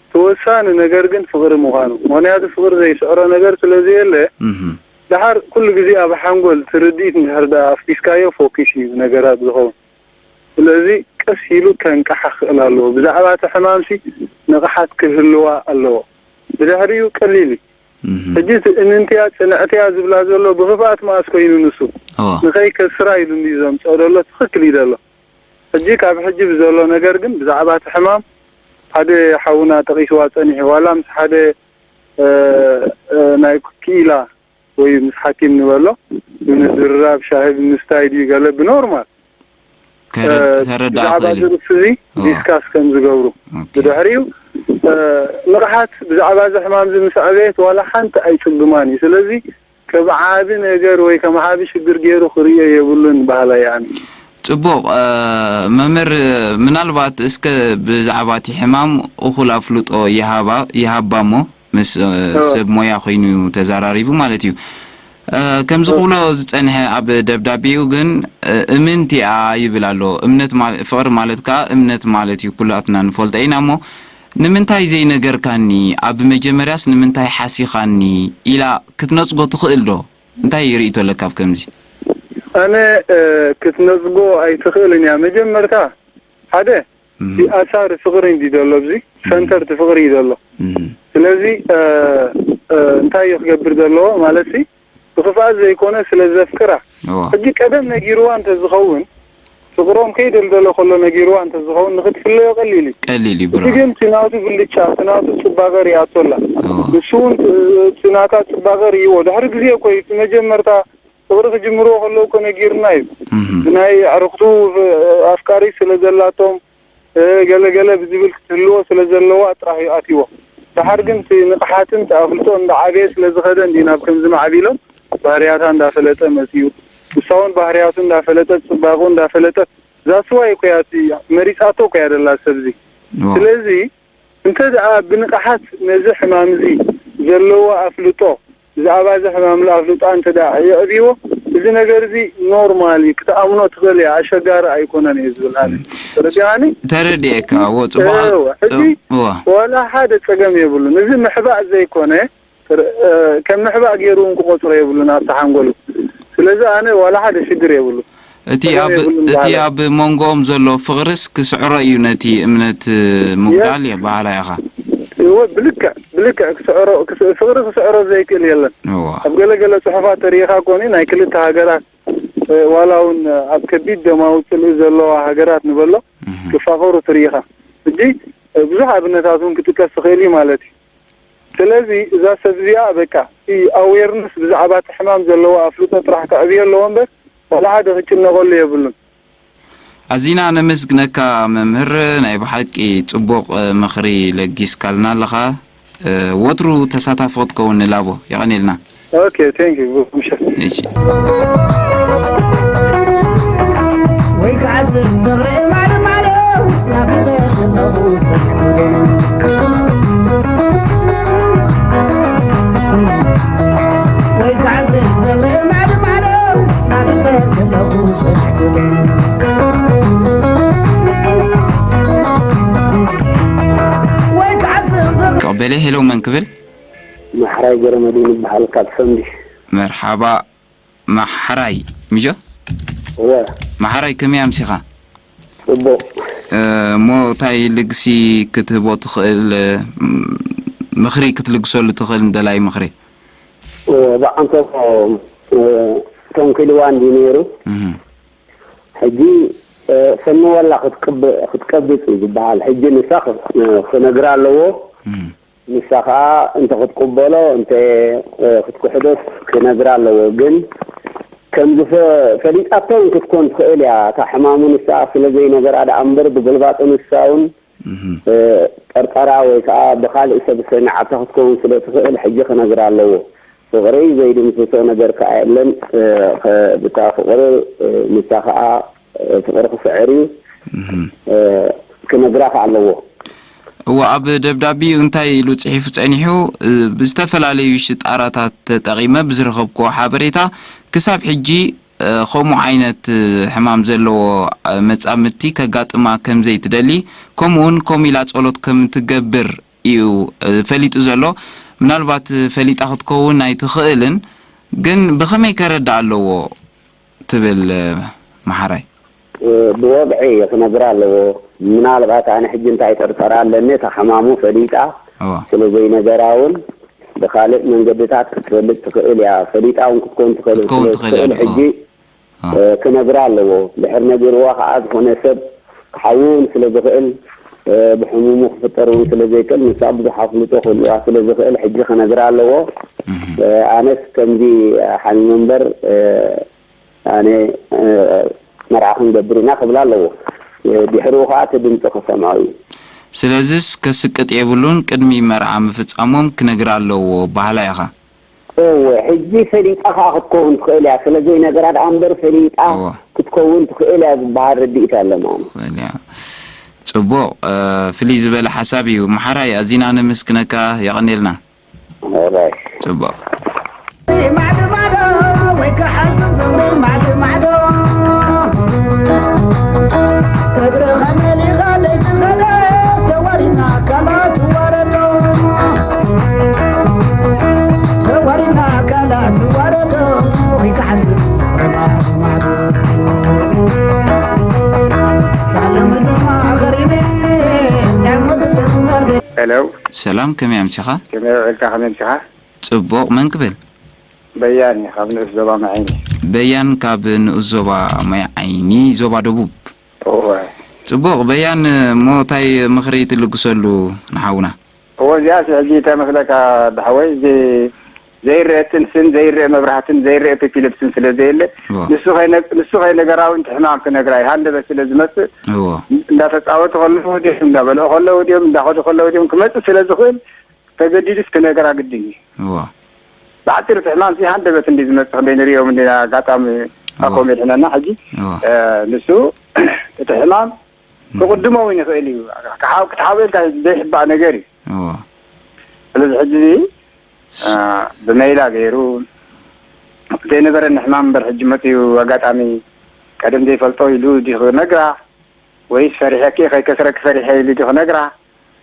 እቲ ወሳኒ ነገር ግን ፍቕሪ ምዃኑ። ምኽንያቱ ፍቕሪ ዘይስዕሮ ነገር ስለ ዘየለ፣ እህ። ደሓር ኩሉ ግዜ ኣብ ሓንጎል እቲ ርድኢት እንድሕር ደኣ ኣፍሲስካዮ ፎኪስ እዩ ነገራት ዝኸውን። ስለዚ ቀስ ኢሉ ከንቅሓ ክኽእል ኣለዎ። ብዛዕባ እቲ ሕማምሲ ንቕሓት ክህልዋ ኣለዎ። ብድሕሪኡ ቀሊል እዩ። እህ። ሕጂ እቲ እምንትያ ጽንዕትያ ዝብላ ዘሎ ብኽፍኣት መኣስ ኮይኑ ንሱ? እወ። ንኸይከስራ ኢሉ እንድዩ ዘምጽኦ ዘሎ፣ ትኽክል እዩ ዘሎ። ሕጂ ካብ ሕጂ ብዘሎ ነገር ግን ብዛዕባ እቲ ሕማም ሓደ ሓውና ጠቒስዋ ጸኒሑ፣ ዋላ ምስ ሓደ፣ እ፣ እ፣ ናይ ክኢላ ወይ ምስ ሓኪም ንበሎ ብምዝርራብ ሻሂ ብምስታይ ድዩ ገለ ብኖርማል ከረ-፣ እ፣ ከረድኣ ብዛዕባ ክእል እዚ እዩ። ርእሲ እዚ እዋ። ዲስካስ ከም ዝገብሩ። ኦኬ። ብድሕሪኡ፣ እ፣ ንቕሓት ብዛዕባ እዚ ሕማም እዚ ምስ ኣዕበየት ዋላ ሓንቲ ኣይጽግማን እዩ። ስለዚ ከም ዓቢ ነገር ወይ ከም ዓቢ ሽግር ገይሩ ክርእዮ የብሉን በሃላይ ኣነ። ጽቡቕ። መምህር፣ ምናልባት እስከ ብዛዕባ እቲ ሕማም እኹል ኣፍልጦ ይሃባ እሞ ምስ ሰብ ሞያ ኮይኑ ተዛራሪቡ ማለት እዩ። ከምዚ ክብሎ ዝጸንሐ ኣብ ደብዳቤኡ ግን እምንቲኣ ይብል ኣሎ። እምነት ፍቕሪ ማለት ከኣ እምነት ማለት እዩ፣ ኩላትና ንፈልጦ ኢና። እሞ ንምንታይ ዘይነገርካኒ፣ ኣብ መጀመርያስ ንምንታይ ሓሲኻኒ ኢላ ክትነጽጎ ትኽእል ዶ? እንታይ ርእይቶ ኣለካ ኣብ ከምዚ? ኣነ ክትነጽጎ ኣይትኽእልን እያ። መጀመርታ ሓደ እቲ ኣሳሪ ፍቕሪ እንዲ ዘሎ፣ ኣብዚ ሰንተር እቲ ፍቕሪ እዩ ዘሎ። ስለዚ እንታይ እዩ ክገብር ዘለዎ ማለት ሲ፣ ብክፍኣት ዘይኮነ ስለ ዘፍቅራ። ሕጂ ቀደም ነጊርዋ እንተዝኸውን፣ ፍቕሮም ከይደልደሎ ከሎ ነጊርዋ እንተዝኸውን ንኽትፍለዮ ቀሊል እዩ። ቀሊል እዩ። እቲ ግን እቲ ናቱ ብልጫ፣ እቲ ናቱ ጽባቐ ርእያቶ ኣላ። ንሱ እውን እቲ ናታ ጽባቐ ርእይዎ። ድሕሪ ግዜ እኮ እዩ፣ እቲ መጀመርታ ፍቕሪ ክጅምርዎ ከለዉ እኮ ነጊርና እዩ። ብናይ ኣዕሩኽቱ ኣፍቃሪት ስለ ዘላቶም፣ ገለ ገለ ብዝብል ክትህልዎ ስለ ዘለዋ ጥራሕ እዩ ኣትይዎ። ደሓር ግን እቲ ንቕሓትን እቲ ኣፍልጦ እንዳዓበየ ስለ ዝኸደ እንዲ ናብ ከምዚ ማዕቢሎም፣ ባህርያታ እንዳፈለጠ መጺኡ። ንሳ እውን ባህርያቱ እንዳፈለጠት፣ ጽባቕኡ እንዳፈለጠት፣ that's why እኮ እያ እቲ መሪጻቶ እኮ እያ ደላ ሰብዚ። ስለዚ እንተ ደኣ ብንቕሓት ነዚ ሕማም እዚ ዘለዎ ኣፍልጦ፣ ብዛዕባ እዚ ሕማም ኣፍልጦ እንተ ደኣ የዕብይዎ፣ እዚ ነገር እዚ ኖርማል እዩ፣ ክትኣምኖ ትኽእል እያ፣ ኣሸጋሪ ኣይኮነን እዩ ዝብል ኣነ። ተረዲኣኒ? ተረዲኤካ። እዎ፣ ጽቡቕ። እዎ፣ ሕጂ ጽብ-፣ እዎ። ዋላ ሓደ ጸገም የብሉን። እዚ ምሕባእ ዘይኮነ፣ ከም ምሕባእ ገይሩ እውን ክቆጽሮ የብሉን ኣብቲ ሓንጎሉ። ስለዚ ኣነ ዋላ ሓደ ሽግር የብሉ። እቲ ኣብ፣ እቲ ኣብ መንጎኦም ዘሎ ፍቕርስ ክስዕሮ እዩ ነቲ እምነት ምጉዳል እየ በሃላይ ኢኻ። እወ፣ ብልክዕ፣ ብልክዕ ክስዕሮ፣ ክስ-፣ ፍቕሪ ክስዕሮ ዘይክእል የለን። እዋ። ኣብ ገለ ገለ ጽሑፋት ተሪኢኻ ኮኒ ናይ ክልተ ሃገራት፣ እ፣ ዋላ እውን ኣብ ከቢድ ደማዊ ጽልኢ ዘለዋ ሃገራት ንበሎ እህ። ክፋቐሩ ትሪኢኻ። ሕጂ፣ እ፣ ብዙሕ ኣብነታት እውን ክጥቀስ ትኽእል እዩ ማለት እዩ። ስለዚ እዛ ሰብ እዚኣ በቃ እቲ ኣዌርነስ ብዛዕባ እቲ ሕማም ዘለዋ ኣፍልጦ ጥራሕ ከዕብዮ ኣለዎ እምበር ዋላ ሓደ ክጭነቐሉ የብሉን። ኣዚና ነመስግነካ መምህር፣ ናይ ብሓቂ ጽቡቕ ምኽሪ ለጊስካልና ኣለኻ። ወትሩ ተሳታፊ ክትከውን ንላቦ። የቐንየልና። ኦኬ፣ ቴንክ ዩ። ምሸት። እሺ። ወይ ከዓ ዝም ፍቕሪ ማለ ማለ ናፍቐ ከለኹ ሰክት ወይ ከዓ ዝም ፍቕሪ ማለ ማለ ናፍቐ ከለኹ ሰክት ወይ ከዓ ዝም ፍቕሪ ቀበሌ ሄሎ መን ክብል? ማሕራይ ገረመድህን ይበሃል ካብ ፈንዲ። መርሓባ። ማሕራይ፣ ምጆ? እወ። ማሕራይ፣ ከመይ ኣምሲኻ? ጽቡቕ። እ፣ እሞ እንታይ ልግሲ ክትህቦ ትኽእል፣ እ፣ ምኽሪ ክትልግሰሉ ትኽእል ንደላይ ምኽሪ? እወ፣ ብዓንተቦ፣ እ፣ ተንኪልዋ እንዲ ነይሩ። እህ። ሕጂ፣ እ፣ ፈኒ ወላ ክትቅብ-፣ ክትቀብጽ እዩ ዝበሃል። ሕጂ ንሳ ክ-፣ እ፣ ክነግራ ኣለዎ። እህ። ንሳ ኸኣ እንተ ክትቅበሎ እንተ፣ እ፣ ክትክሕዶስ ክነግራ ኣለዎ። ግን ከም ዝፈ-፣ ፈሊጣቶ እውን ክትኮን ትኽእል እያ። እታ ሕማሙ ንሳ ስለ ዘይነገራ ደኣ እምበር ብግልባጡ ንሳ እውን፣ እህ። እ፣ ጠርጠራ ወይ ከኣ ብኻልእ ሰብ ዝሰሚዓቶ ክትከውን ስለ ትኽእል ሕጂ ክነግራ ኣለዎ። ፍቕሪ ዘይድምስሶ ነገር ከኣ የለን። እ፣ ኸ-፣ ብታ ፍቕሪ፣ እ፣ ንሳ ኸኣ ፍቕሪ ክስዕር እዩ፣ እህ። እ፣ ክነግራ ከኣ ኣለዎ። እወ፣ ኣብ ደብዳቤኡ እንታይ ኢሉ ጽሒፉ ጸኒሑ? እ፣ ብዝተፈላለዩ ሽጣራታት ተጠቒመ ብዝረኸብክዎ ሓበሬታ፣ ክሳብ ሕጂ፣ እ፣ ከምኡ ዓይነት፣ እ፣ ሕማም ዘለዎ፣ እ፣ መጻምድቲ ከጋጥማ ከም ዘይትደሊ፣ ከምኡውን ከምኡ ኢላ ጸሎት ከም ትገብር እዩ፣ እ፣ ፈሊጡ ዘሎ። ምናልባት፣ እ፣ ፈሊጣ ክትከውን ኣይትኽእልን፣ ግን ብኸመይ ከረድእ ኣለዎ? ትብል፣ እ፣ መሓራይ። እ፣ ብወግዒ ክነግራ ኣለዎ። ምናልባት ኣነ ሕጂ እንታይ ጥርጠራ ኣለኒ፣ እታ ሕማሙ ፈሊጣ እዋ። ስለ ዘይነገራ እውን ብኻልእ መንገድታት ክትፈልጥ ትኽእል እያ። ፈሊጣ እውን ክትከውን ትኽእል ክትከውን ስለ ትኽእል እያ። ትኽእል ሕጂ፣ እዋ። እ፣ ክነግራ ኣለዎ። ድሕር ነጊርዋ ከዓ ዝኾነ ሰብ ክሓዊ እውን ስለ ዝኽእል፣ እ፣ ብሕሙሙ ክፍጠር እውን ስለ ዘይክእል፣ ንሳ ብዙሕ ኣፍልጦ ክህልዋ ስለ ዝኽእል ሕጂ ክነግራ ኣለዎ። እህ። እ፣ ኣነስ ከምዚ ሓሚመ እምበር፣ እ፣ ኣነ፣ እ፣ መርዓ ክንገብር ኢና ክብላ ኣለዎ። እ፣ ድሕሪኡ ኸዓ እቲ ድምፂ ክሰምዖ እዩ። ስለዚስ ከስቅጥ የብሉን፣ ቅድሚ መርዓ ምፍጻሞም ክነግራ ኣለዎ በሃላይ ኢኻ። እወ፣ ሕጂ ፈሊጣ ከኣ ክትከውን ትኽእል እያ። ስለ ዘይነገራ ደኣ እምበር ፈሊጣ እወ። ክትከውን ትኽእል እያ ዝበሃል ርድኢት ኣሎ ማለት። ትኽእል እያ። ጽቡቕ፣ እ፣ ፍልይ ዝበለ ሓሳብ እዩ። መሓራይ፣ ኣዚና ነመስግነካ፣ የቐንየልና። ኦራይት። ጽቡቕ። ማዕዶ ማዕዶ ወይ ክሓስብ ዘምሪ ማዕዶ ማዕዶ። እግርኻ መሊኻ ዘይትኸደ ተዋሪና ኣካላት ትዋረዶ። ተዋሪና ኣካላት ትዋረዶ ወይ ክሓስብ ዘምሪ ማዕዶ ማዕዶ። ዓለም ድማ ኸሪበ እንታይ ሞት ዘምሪ። ሄሎ። ሰላም፣ ከመይ ኣምሲኻ? ከመይ ውዒልካ፣ ከመይ ኣምሲኻ? ጽቡቕ፣ መን ክብል? በያን ካብ ንኡስ ዞባ ማይ ዓይኒ። በያን ካብ ንኡስ ዞባ ማይ ዓይኒ፣ ዞባ ደቡብ። እወ። ጽቡቕ፣ በያን፣ እሞ እንታይ ምኽሪ ትልግሰሉ ንሓውና? እወ፣ እዚኣስ ሕጂ እንታይ መስለካ፣ ዳሕወይ፣ እዚ ዘይረአ ጥንስን ዘይረአ መብራህትን ዘይረአ ፒፒለፕስን ስለ ዘየለ፣ እወ። ንሱ ከይነ-፣ ንሱ ከይነገራ እውን እቲ ሕማም ክነግራ እዩ። ሃንደበት ስለ ዝመጽእ፣ እወ። እንዳተጻወቱ ከለዉ ድዮም፣ እንዳበልዑ ከለዉ ድዮም፣ እንዳኸዱ ከለዉ ድዮም ክመጽእ ስለ ዝኽእል፣ ተገዲዱስ ክነገራ ግድን እዩ። እወ። ብሓጺሩ እቲ ሕማም እዚ ሃንደበት እንዲ ዝመጽእ ክንደይ ንርእዮም እንዲና፣ ኣጋጣሚ እወ። ኣኮም የድሕነና። ሕጂ፣ እወ። እ፣ ንሱ እቲ ሕማም እም። ክቕድሞ እውን ይኽእል እዩ። ክሓ-፣ ክትሓብኦ ኢልካ ዘይሕባእ ነገር እዩ። እወ። ስለዚ ሕጂ እዚ፣ እ፣ ብመይላ ገይሩ ዘይነበረኒ ሕማም እምበር ሕጂ መጺኡ ኣጋጣሚ ቀደም ዘይፈልጦ ኢሉ ድዩ ክነግራ ወይስ ፈሪሐኪ ከይከስረኪ ፈሪሐ ኢሉ ድዩ ክነግራ?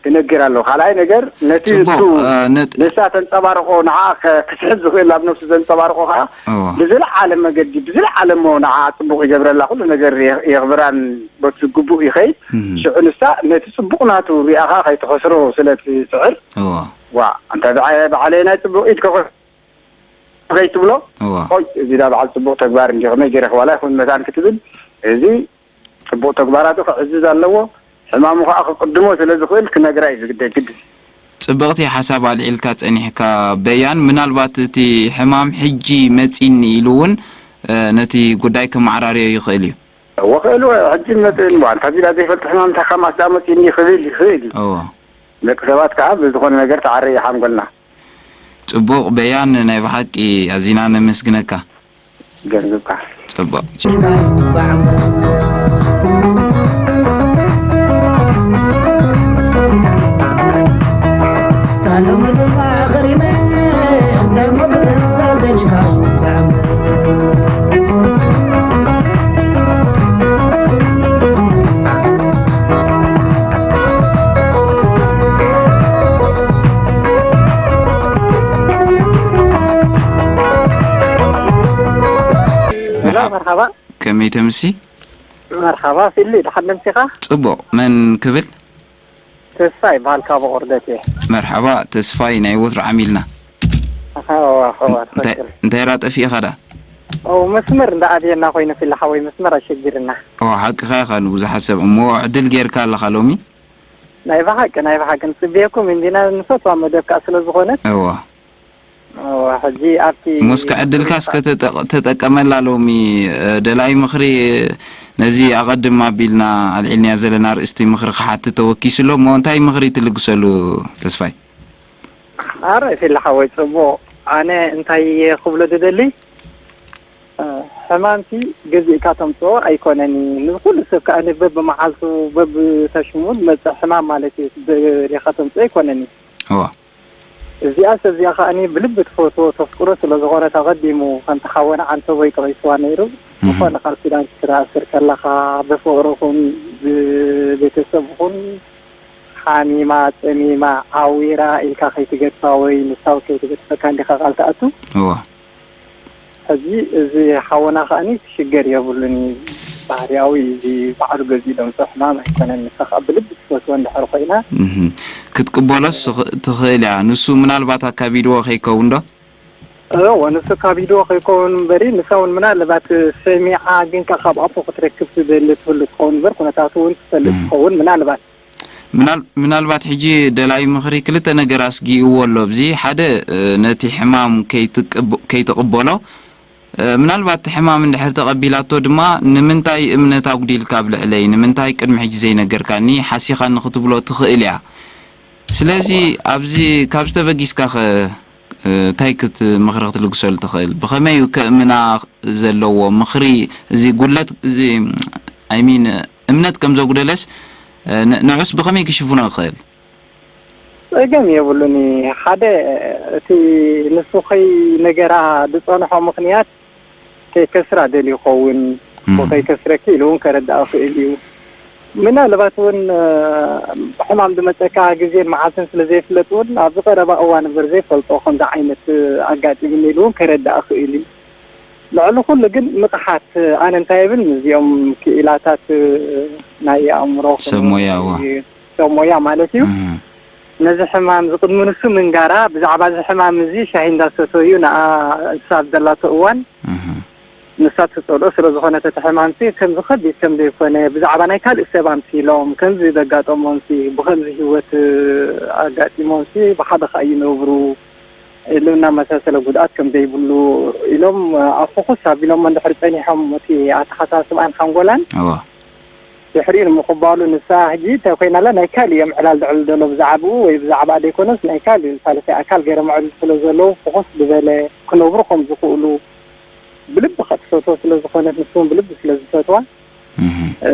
ክነግር ኣለዎ። ካልኣይ ነገር ነቲ ጽቡቕ፣ እሱ እ፣ ነጥ- ንሳ ተንጸባርቆ ንዓ ከ-፣ ክስሕት ዝኽእል ኣብ ነፍሱ ዘንጸባርቆ ከኣ እወ። ብዝለዓለ መገዲ፣ ብዝለዓለ እሞ ንዓ ጽቡቕ ይገብረላ፣ ኩሉ ነገር የ-፣ የኽብራን በቲ ዝግቡእ ይኸይድ። እም። ሽዑ ንሳ ነቲ ጽቡቕ ናቱ ሪኣ ከኣ ከይትኸስሮ ስለ ትጽዕር፣ እወ። ዋ፣ ኣንታ ብዓ-፣ ባዕለይ ናይ ጽቡቕ ኢድ ከኾ-፣ ከይትብሎ፣ እወ። ቆይ፣ እዚ ዳ በዓል ጽቡቕ ተግባር እንዲ ከመይ ገይረ ክባላ ይኹን መታን ክትብል፣ እዚ ጽቡቕ ተግባራቱ ክዕዝዝ ኣለዎ። ሕማሙ ከኣ ክቅድሞ ስለ ዝኽእል ክነግራ እዩ ዝግደድ ግድን። ጽብቕቲ ሓሳብ ኣልዒልካ ጸኒሕካ በያን፣ ምናልባት እቲ ሕማም ሕጂ መጺኒ ኢሉ እውን፣ እ፣ ነቲ ጉዳይ ከመዓራርዮ ይኽእል እዩ። እወ፣ ክእል እወ፣ ሕጂ መጺኒ እሞ፣ ኣንታ ዚላ ዘይፈልጥ ሕማም እንታይ ከማስ ደኣ መጺኒ ክብል ይኽእል እዩ። እወ። ደቂ ሰባት ከኣ ብዝኾነ ነገር ተዓረየ ሓንጎልና። ጽቡቕ በያን፣ ናይ ብሓቂ ኣዚና ነመስግነካ። ገንዘብካ። ጽቡቕ። ሄሎ፣ መርሓባ። ከመይ ተምሲ? መርሓባ ፊሊ፣ ደሓን ደምሲኻ? ጽቡቕ፣ መን ክብል? ተስፋ ይበሃል፣ ካብ ቆርደት እየ። መርሓባ ተስፋይ፣ ናይ ወትሩ ዓሚልና። ኣዋ፣ ኣዋ፣ እንታይ፣ ትኽክል። እንታይ ራ ጠፊእኻ ዳ? ኦ፣ መስመር እንዳ ኣብየና ኮይኑ ፊሊ ሓወይ፣ መስመር ኣሸጊርና። ኦ፣ ሓቅኻ ኢኻ ንብዙሓት ሰብ። እሞ ዕድል ጌርካ ኣለኻ ሎሚ? ናይ ብሓቂ፣ ናይ ብሓቂ ንጽበየኩም እንዲና፣ ንፈትዋ መደብ ከኣ ስለ ዝኾነት። እዋ። እዋ፣ ሕጂ ኣብቲ እሞ እስከ ዕድልካ እስከ ተጠ-፣ ተጠቀመላ። ሎሚ፣ እ፣ ደላይ ምኽሪ ነዚ ኣቐድም ኣቢልና ኣልዒልናዮ ዘለና ኣርእስቲ ምኽሪ ክሓትት ተወኪሱ ኣሎ። እሞ እንታይ ምኽሪ ትልግሰሉ ተስፋይ? ኣረ ፊሊ ሓወይ ጽቡቕ። ኣነ እንታይ ክብሎ ዝደሊ፣ እ፣ ሕማምሲ ገዚእካ ተምጽኦ ኣይኮነን እዩ። ንኩሉ ሰብ ከኣ በብመዓልቱ በብተሽሙ ዝመጽእ ሕማም ማለት እዩ። ደሊኻ ተምጽኦ ኣይኮነን እዩ። እዋ። እዚኣ ሰብ እዚኣ ከኣ ብልቢ ትፈትዎ ተፍቅሮ ስለ ዝኾነት ኣቐዲሙ ከምቲ ሓወና ዓንተቦይ ጠቒስዋ ነይሩ። እህ። ዝኾነ ቃል ኪዳን ክትኣስር ከለኻ ብፍቕርኹም ብቤተሰብኹም ሓሚማ፣ ጸሚማ፣ ዓዊራ ኢልካ ከይትገድፋ ወይ ንሳ እውን ከይትገድፈካ እንዲኻ ቃል ትኣቱ። እዋ። ሕጂ እዚ ሓውና ከኣኒ ክሽገር የብሉን እዩ። ባህርያዊ እዩ። እዚ ባዕሉ ገዚኡ ደምጾ ሕማም ኣይኮነን። ንሳ ከኣ ብልቢ ትፈትዎ እንድሕር ኮይና። እህ። ክትቅበሎስ ትኽ-፣ ትኽእል እያ። ንሱ ምናልባት ኣካቢድዎ ከይከውን ዶ? እወ፣ ንሱ ኣካቢድዎ ከይከውን እምበሪ፣ ንሳ እውን ምናልባት ሰሚዓ ግን ከኣ ካብ ኣፉ ክትረክብ ትደሊ ትህሉ ትኸውን እምበር፣ ኩነታቱ እውን ትፈልጥ እህ። ትኸውን ምናልባት። ምናል-፣ ምናልባት ሕጂ ደላይ ምኽሪ ክልተ ነገር ኣስጊእዎ ኣሎ። ኣብዚ ሓደ፣ እ፣ ነቲ ሕማም ከይትቅብ-፣ ከይትቕበሎ፣ እ፣ ምናልባት እቲ ሕማም እንድሕር ተቐቢላቶ ድማ ንምንታይ እምነት ኣጉዲልካ ኣብ ልዕለይ፣ ንምንታይ ቅድሚ ሕጂ ዘይነገርካኒ፣ ሓሲኻኒ ክትብሎ ትኽእል እያ። ስለዚ ኣብዚ ካብዚ ተበጊስካ ከ እንታይ ክትምኽሪ ክትልግሰሉ ትኽእል? ብኸመይ እዩ ከእምና ዘለዎ ምኽሪ? እዚ ጉድለት እዚ፣ I mean፣ እምነት ከም ዘጉደለስ፣ ን-፣ ንዑስ ብኸመይ ክሽፍኖ ይኽእል? ጸገም የብሉን። ሓደ፣ እቲ ንሱ ከይነገራ ዝጸንሖ ምኽንያት ከይከስራ ደልዩ ይኸውን፣ እም። እሞ ከይከስረኪ ኢሉ እውን ከረድኣ ይኽእል እዩ። ምናልባት እውን፣ እ፣ ሕማም ዝመጸካ ግዜን መዓልትን ስለ ዘይፍለጥ እውን ኣብዚ ቀረባ እዋን እምበር ዘይፈልጦ ከምዚ ዓይነት ኣጋጢሙኒ ኢሉ እውን ከረድኣ ይኽእል እዩ። ልዕሊ ኩሉ ግን ንቕሓት፣ ኣነ እንታይ እብል፣ ምስዚኦም ክኢላታት ናይ ኣእምሮ ሰብ ሞያ፣ እዋ። ሰብ ሞያ ማለት እዩ። እህ። ነዚ ሕማም እዚ ቅድሚ ንሱ ምንጋራ ብዛዕባ እዚ ሕማም እዚ ሻሂ እንዳሰተዩ ንኣ ንሳ ኣብ ዘላቶ እዋን እህ። ንሳ ትጸልኦ ስለ ዝኾነት እቲ ሕማምሲ ከምዚ ከቢድ ከም ዘይኮነ ብዛዕባ ናይ ካልእ ሰብ ኣምሲሎም ከምዚ ዘጋጠሞምሲ ብኸምዚ ህይወት ኣጋጢሞምሲ ብሓደ ከኣ ይነብሩ ኢሉ እናመሳሰለ ጉድኣት ከም ዘይብሉ ኢሎም ኣብ ፍኹስ ኣቢሎም እንድሕር ጸኒሖም እቲ ኣተሓሳስባን ሓንጎላን እዋ። ድሕሪኡ ንምቕባሉ ንሳ ሕጂ እንታይ ኮይና ኣላ? ናይ ካልእ እዮም ዕላል ዘዕልሉ ዘሎ ብዛዕባኡ ወይ ብዛዕባኣ ዘይኮነስ ናይ ካልእ ሳልሳይ ኣካል ገይሮም ኣዕልሉ ስለ ዘለዉ ፍኹስ ዝበለ ክነብሩ ከም ዝኽእሉ ብልቢ ከትፈትዎ ስለ ዝኾነት ንሱ እውን ብልቢ ስለ ዝፈትዋ እህ። እ፣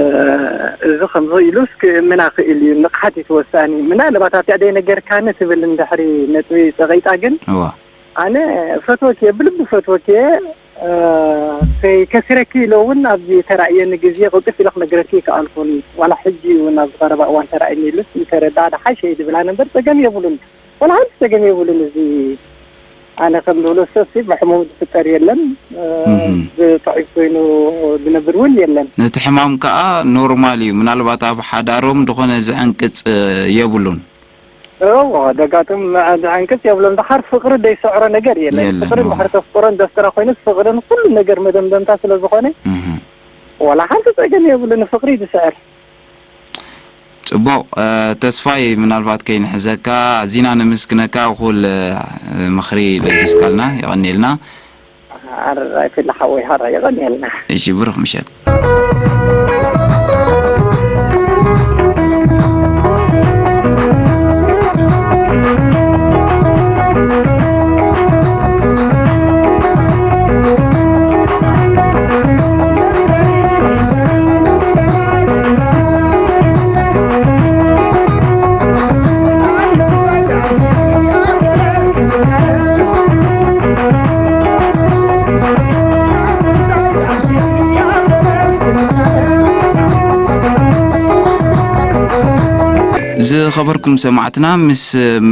እዚ ከምዚ ኢሉስ ክእምና ክእል እዩ። ንቕሓት እዩ ተወሳኒ። ምናልባት ኣብቲኣ ዘይነገርካኒ ትብል እንድሕሪ ነጥቢ ጸቒጣ ግን እዋ። ኣነ ፈትወኪ እየ፣ ብልቢ ፈትወኪ እየ። እ፣ ከይ-፣ ከሲረኪ ኢለ እውን ኣብዚ ተራእየኒ ግዜ ቅልጥፍ ኢለ ክነግረኪ ይከኣልኩን። ዋላ ሕጂ እውን ኣብዚ ቀረባ እዋን ተራእየኒ ኢሉስ እንተረድኣ ደሓሽ እየ ዝብል ኣነ እምበር ጸገም የብሉን። ዋላ ሓንቲ ጸገም የብሉን። እዚ ኣነ ከም ዝብሎ ሰብሲ ብሕሙም ዝፍጠር የለን። እ፣ እህ። ብጥዑይ ኮይኑ ዝነብር እውን የለን። እቲ ሕማም ከኣ ኖርማል እዩ። ምናልባት ኣብ ሓዳሮም ዝኾነ ዝዕንቅጽ የብሉን። እዎ፣ ደጋጥም ዘዕንቅጽ የብሎም። ደሓር ፍቕሪ ዘይስዕሮ ነገር የለን። የለን፣ ፍቕሪ እዎ። እንድሕር ተፍቅሮን ዘፍቅራ ኮይኑስ ፍቕርን ኩሉ ነገር መደምደምታ ስለ ዝኾነ እህ። ዋላ ሓንቲ ጸገም የብሉን። ፍቕሪ እዩ ዝስዕር። ጽቡቕ፣ እ፣ ተስፋይ ምናልባት ከይንሕዘካ ኣዚና ነመስግነካ እኹል፣ እ፣ ምኽሪ ለጊስካልና፣ የቐንየልና። ኣራይ ፊላ ሓወይ፣ ሃራ የቐንየልና። እሺ፣ ብሩኽ ምሸት። ዝኸበርኩም ሰማዕትና፣ ምስ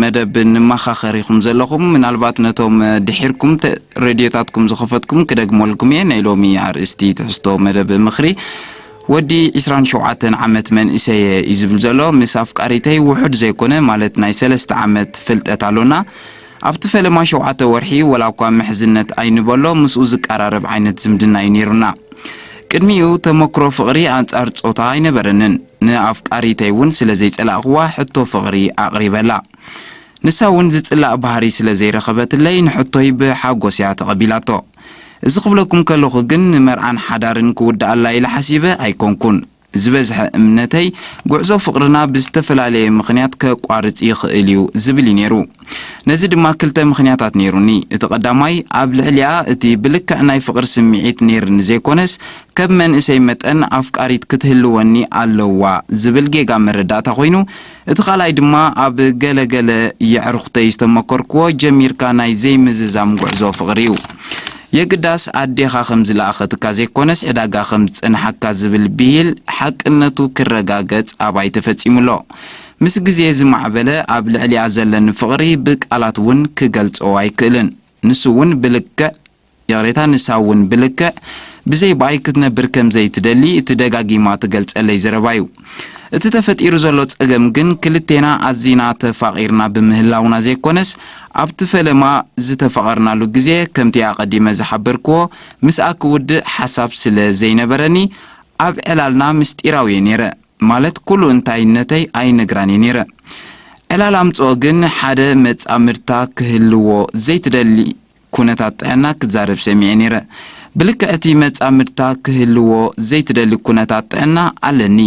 መደብ ንመኻኸር ኢኹም ዘለኹም። ምናልባት ነቶም ድሒርኩም ተ-፣ ሬድዮታትኩም ዝኸፈትኩም ክደግመልኩም እየ። ናይ ሎሚ ኣርእስቲ ትሕዝቶ መደብ ምኽሪ፣ ወዲ ዕስራን ሸውዓተን ዓመት መንእሰይ እየ እዩ ዝብል ዘሎ። ምስ ኣፍቃሪተይ ውሑድ ዘይኮነ፣ ማለት ናይ ሰለስተ ዓመት ፍልጠት ኣሎና። ኣብቲ ፈለማ ሸውዓተ ወርሒ፣ ወላ እኳ ምሕዝነት ኣይንበሎ፣ ምስኡ ዝቀራረብ ዓይነት ዝምድና እዩ ነይሩና። ቅድሚኡ ተመክሮ ፍቕሪ ኣንጻር ጾታ ኣይነበረንን። ንኣፍቃሪተይ እውን ስለ ዘይጸላእክዋ፣ ሕቶ ፍቕሪ ኣቕሪበላ። ንሳ እውን ዝጽላእ ባህሪ ስለ ዘይረኸበትለይ፣ ንሕቶይ ብሓጎስ እያ ተቐቢላቶ። እዚ ክብለኩም ከለኹ ግን፣ ንመርዓን ሓዳርን ክውድኣላ ኢለ ሓሲበ ኣይኮንኩን። ዝበዝሐ እምነተይ፣ ጉዕዞ ፍቕርና ብዝተፈላለየ ምኽንያት ከቋርጽ ይኽእል እዩ ዝብል እዩ ነይሩ። ነዚ ድማ ክልተ ምኽንያታት ነይሩኒ። እቲ ቀዳማይ፣ ኣብ ልዕሊኣ እቲ ብልክዕ ናይ ፍቕሪ ስምዒት ነይርኒ ዘይኮነስ፣ ከም መንእሰይ መጠን ኣፍቃሪት ክትህልወኒ ኣለዋ ዝብል ጌጋ መረዳእታ ኮይኑ፣ እቲ ካልኣይ ድማ ኣብ ገለ ገለ የዕሩኽተይ ዝተመከርክዎ፣ ጀሚርካ ናይ ዘይምዝዛም ጉዕዞ ፍቕሪ እዩ። የግዳስ ኣዴኻ ከም ዝለኣኸትካ ዘይኮነስ፣ ዕዳጋ ከም ዝጸንሓካ ዝብል ብሂል ሓቅነቱ ክረጋገጽ ኣባይ ተፈጺሙ ኣሎ። ምስ ግዜ ዝማዕበለ፣ ኣብ ልዕሊኣ ዘለኒ ፍቕሪ ብቃላት እውን ክገልጾ ኣይክእልን። ንሱ እውን ብልክዕ፣ ይቕሬታ፣ ንሳ እውን ብልክዕ ብዘይ ብኣይ ክትነብር ከም ዘይትደሊ እቲ ደጋጊማ ትገልጸለይ ዘረባ እዩ። እቲ ተፈጢሩ ዘሎ ጸገም ግን፣ ክልቴና ኣዚና ተፋቒርና ብምህላውና ዘይኮነስ፣ ኣብቲ ፈለማ ዝተፋቐርናሉ ግዜ፣ ከምቲ ኣቐዲመ ዝሓበርክዎ፣ ምስኣ ክውድእ ሓሳብ ስለ ዘይነበረኒ፣ ኣብ ዕላልና ምስጢራዊ እየ ነይረ። ማለት፣ ኩሉ እንታይነተይ ኣይነግራን እየ ነይረ። ዕላል ኣምጽኦ ግን፣ ሓደ መጻምድታ ክህልዎ ዘይትደሊ ኩነታት ጥዕና ክዛረብ ሰሚዐ ነይረ። ብልክዕ እቲ መጻምድታ ክህልዎ ዘይትደሊ ኩነታት ጥዕና ኣለኒ።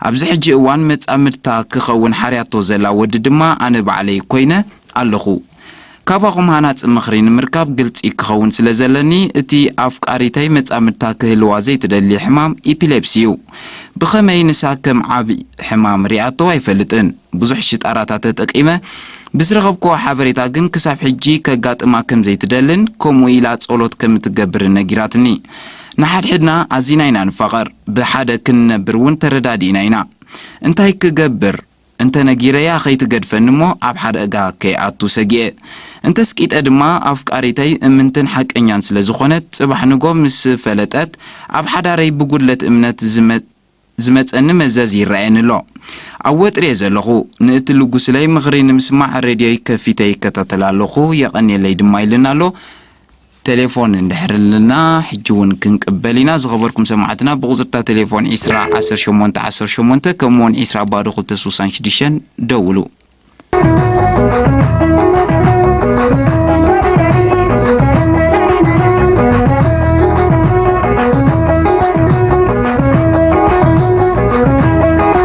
ኣብዚ ሕጂ እዋን መጻምድታ ክኸውን ሓርያቶ ዘላ ወዲ ድማ ኣነ ባዕለይ ኮይነ ኣለኹ። ካባኹም ሃናጺ ምኽሪ ንምርካብ ግልጺ ክኸውን ስለ ዘለኒ፣ እቲ ኣፍቃሪተይ መጻምድታ ክህልዋ ዘይትደሊ ሕማም ኢፒሌፕሲ እዩ። ብኸመይ ንሳ ከም ዓቢ ሕማም ሪኣቶ ኣይፈልጥን። ብዙሕ ሽጣራታት ተጠቂመ ብዝረኸብክዎ ሓበሬታ ግን ክሳብ ሕጂ ከጋጥማ ከም ዘይትደልን ከምኡ ኢላ ጸሎት ከም እትገብርን ነጊራትኒ። ንሓድሕድና ኣዚና ኢና ንፋቐር። ብሓደ ክንነብር እውን ተረዳዲእና ኢና። እንታይ ክገብር? እንተ ነጊረያ ኸይትገድፈኒ እሞ ኣብ ሓደጋ ከይኣቱ ሰጊኤ። እንተ ስቂጠ ድማ ኣፍቃሪተይ እምንትን ሓቀኛን ስለ ዝኾነት፣ ጽባሕ ንጎ ምስ ፈለጠት ኣብ ሓዳረይ ብጉድለት እምነት ዝመ-፣ ዝመጸኒ መዘዝ ይረኣየኒ ኣሎ። ኣብ ወጥሪ እየ ዘለኹ። ንእትልግሱለይ ምኽሪ ንምስማዕ ሬድዮይ ከፊተ ይከታተል ኣለኹ። የቐንየለይ ድማ ኢልና ኣሎ። ቴሌፎን እንድሕር ኣለና፣ ሕጂ እውን ክንቅበል ኢና። ዝኸበርኩም ሰማዕትና፣ ብቁጽርታ ቴሌፎን ዒስራ ዓሰርተ ሸሞንተ ዓሰርተ ሸሞንተ ከምኡውን ዒስራ ባዶ ክልተ ስሳን ሽዱሽተን ደውሉ።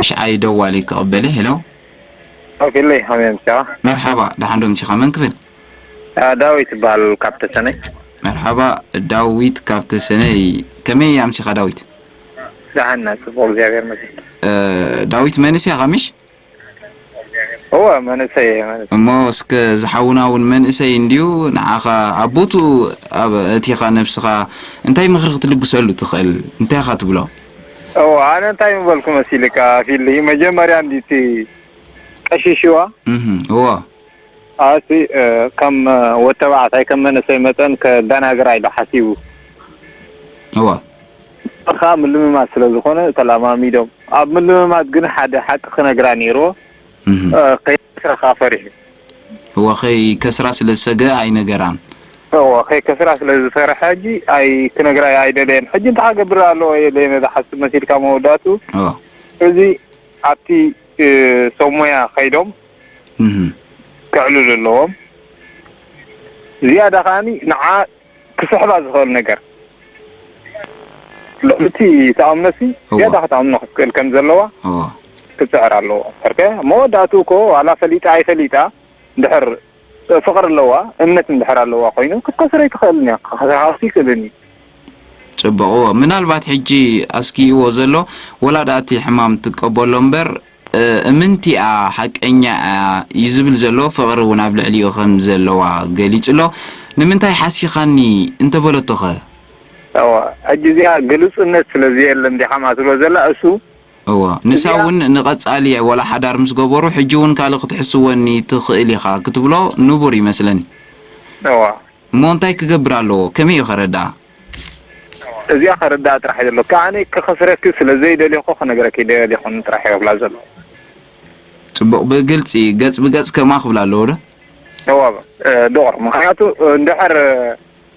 ሽዓይ ደዋሊ ክቕበል። ሄሎ። ኦኬ፣ ለይ፣ ከመይ ኣምሲኻ? መርሓባ፣ ደሓን ዶ ኣምሲኻ? መን ክብል? አ፣ ዳዊት ይበሃል፣ ካብ ተሰነይ። መርሓባ፣ ዳዊት ካብ ተሰነይ። ከመይ ኣምሲኻ ዳዊት? ደሓን ኢና፣ ጽቡቕ፣ እግዚኣብሔር ይመስገን። እ፣ ዳዊት መንእሰይ ኢኻ ምሽ? እወ፣ መንእሰይ እየ፣ መንእሰይ። እሞ እስከ ዝሓውና እውን መንእሰይ እንድዩ፣ ንዓኻ ኣብ ቦትኡ ኣብ ኣእቲኻ ነብስኻ እንታይ ምኽሪ ክትልግሰሉ ትኽእል? እንታይ ኢኻ ትብሎ? እወ፣ ኣነ እንታይ ምበልኩ መሲልካ፣ ፊሊ፣ መጀመርያ እንዲቲ ቀሺሽዋ? እህ፣ እወ። ኣቲ፣ እ፣ ከም ወድ ተባዕታይ፣ ከም መንእሰይ መጠን ከደናግራ ኢሉ ሓሲቡ። እወ። ከኣ ምልምማድ ስለ ዝኾነ ተለማሚዶም። ኣብ ምልምማድ ግን ሓደ ሓቂ ክነግራ ነይርዎ። እህ። እ፣ ከይከስረኻ ፈሪሑ። እወ፣ ከይከስራ ስለ ዝሰገ ኣይነገራን። እወ፣ ከይከስራ ስለ ዝፈርሐ ሕጂ ኣይ-፣ ክነግራ ኣይደለየን። ሕጂ እንታይ ክገብር ኣለዎ ኢለ እየ ዝሓስብ መሲልካ መወዳእቱ። እወ። እዚ ኣብቲ፣ እ፣ ሰብ ሞያ ከይዶም እህ። ከዕልሉ ኣለዎም። ዝያዳ ከኣኒ ንዓ ክስሕባ ዝኽእል ነገር። እቲ ተኣምኖሲ እዋ። ዝያዳ ክትኣምኖ ክትክእል ከም ዘለዋ እዋ። ክትጽዕር ኣለዎ። ሕርቀ መወዳእቱ እኮ ዋላ ፈሊጣ ኣይፈሊጣ እንድሕር ፍቕሪ ኣለዋ፣ እምነት እንድሕር ኣለዋ ኮይኑ ክትከስሮ ኣይትኽእልን እያ። ክኸስርሃውሲ ይኽእልን እዩ። ጽቡቕ። እዎ፣ ምናልባት ሕጂ ኣስጊእዎ ዘሎ ወላ ደኣ እቲ ሕማም ትቀበሎ እምበር፣ እ፣ እምንቲኣ ሓቀኛ እያ እዩ ዝብል ዘሎ፣ ፍቕሪ እውን ኣብ ልዕሊኡ ከም ዘለዋ ገሊጹ ኣሎ። ንምንታይ ሓሲኻኒ እንተበለቶኸ? እዋ፣ ሕጂ እዚኣ ግሉጽነት ስለ ዘየለ እንዲኻ ትብሎ ዘላ እሱ እዋ፣ ንሳ እዚኣ እውን ንቐጻሊ ወላ ሓዳር ምስ ገበሩ፣ ሕጂ እውን ካልእ ክትሕስወኒ ትኽእል ኢኻ ክትብሎ ንቡር ይመስለኒ። እዋ። እሞ እንታይ ክገብር ኣለዎ? ከመይ እዩ ከረድኣ? እዚኣ ከረድኣ ጥራሕ እዩ ዘሎ። ከኣኒ ክኸስረኪ ስለ ዘይደልኹ ክነግረኪ ደልኹን ጥራሕ እዩ ክብላ ዘሎ። ጽቡቕ፣ ብግልጺ ገጽ ብገጽ ከማ ክብላ ኣለዎ ዶ? እዋ፣ እ፣ ዶር። ምኽንያቱ፣ እ፣ እንድሕር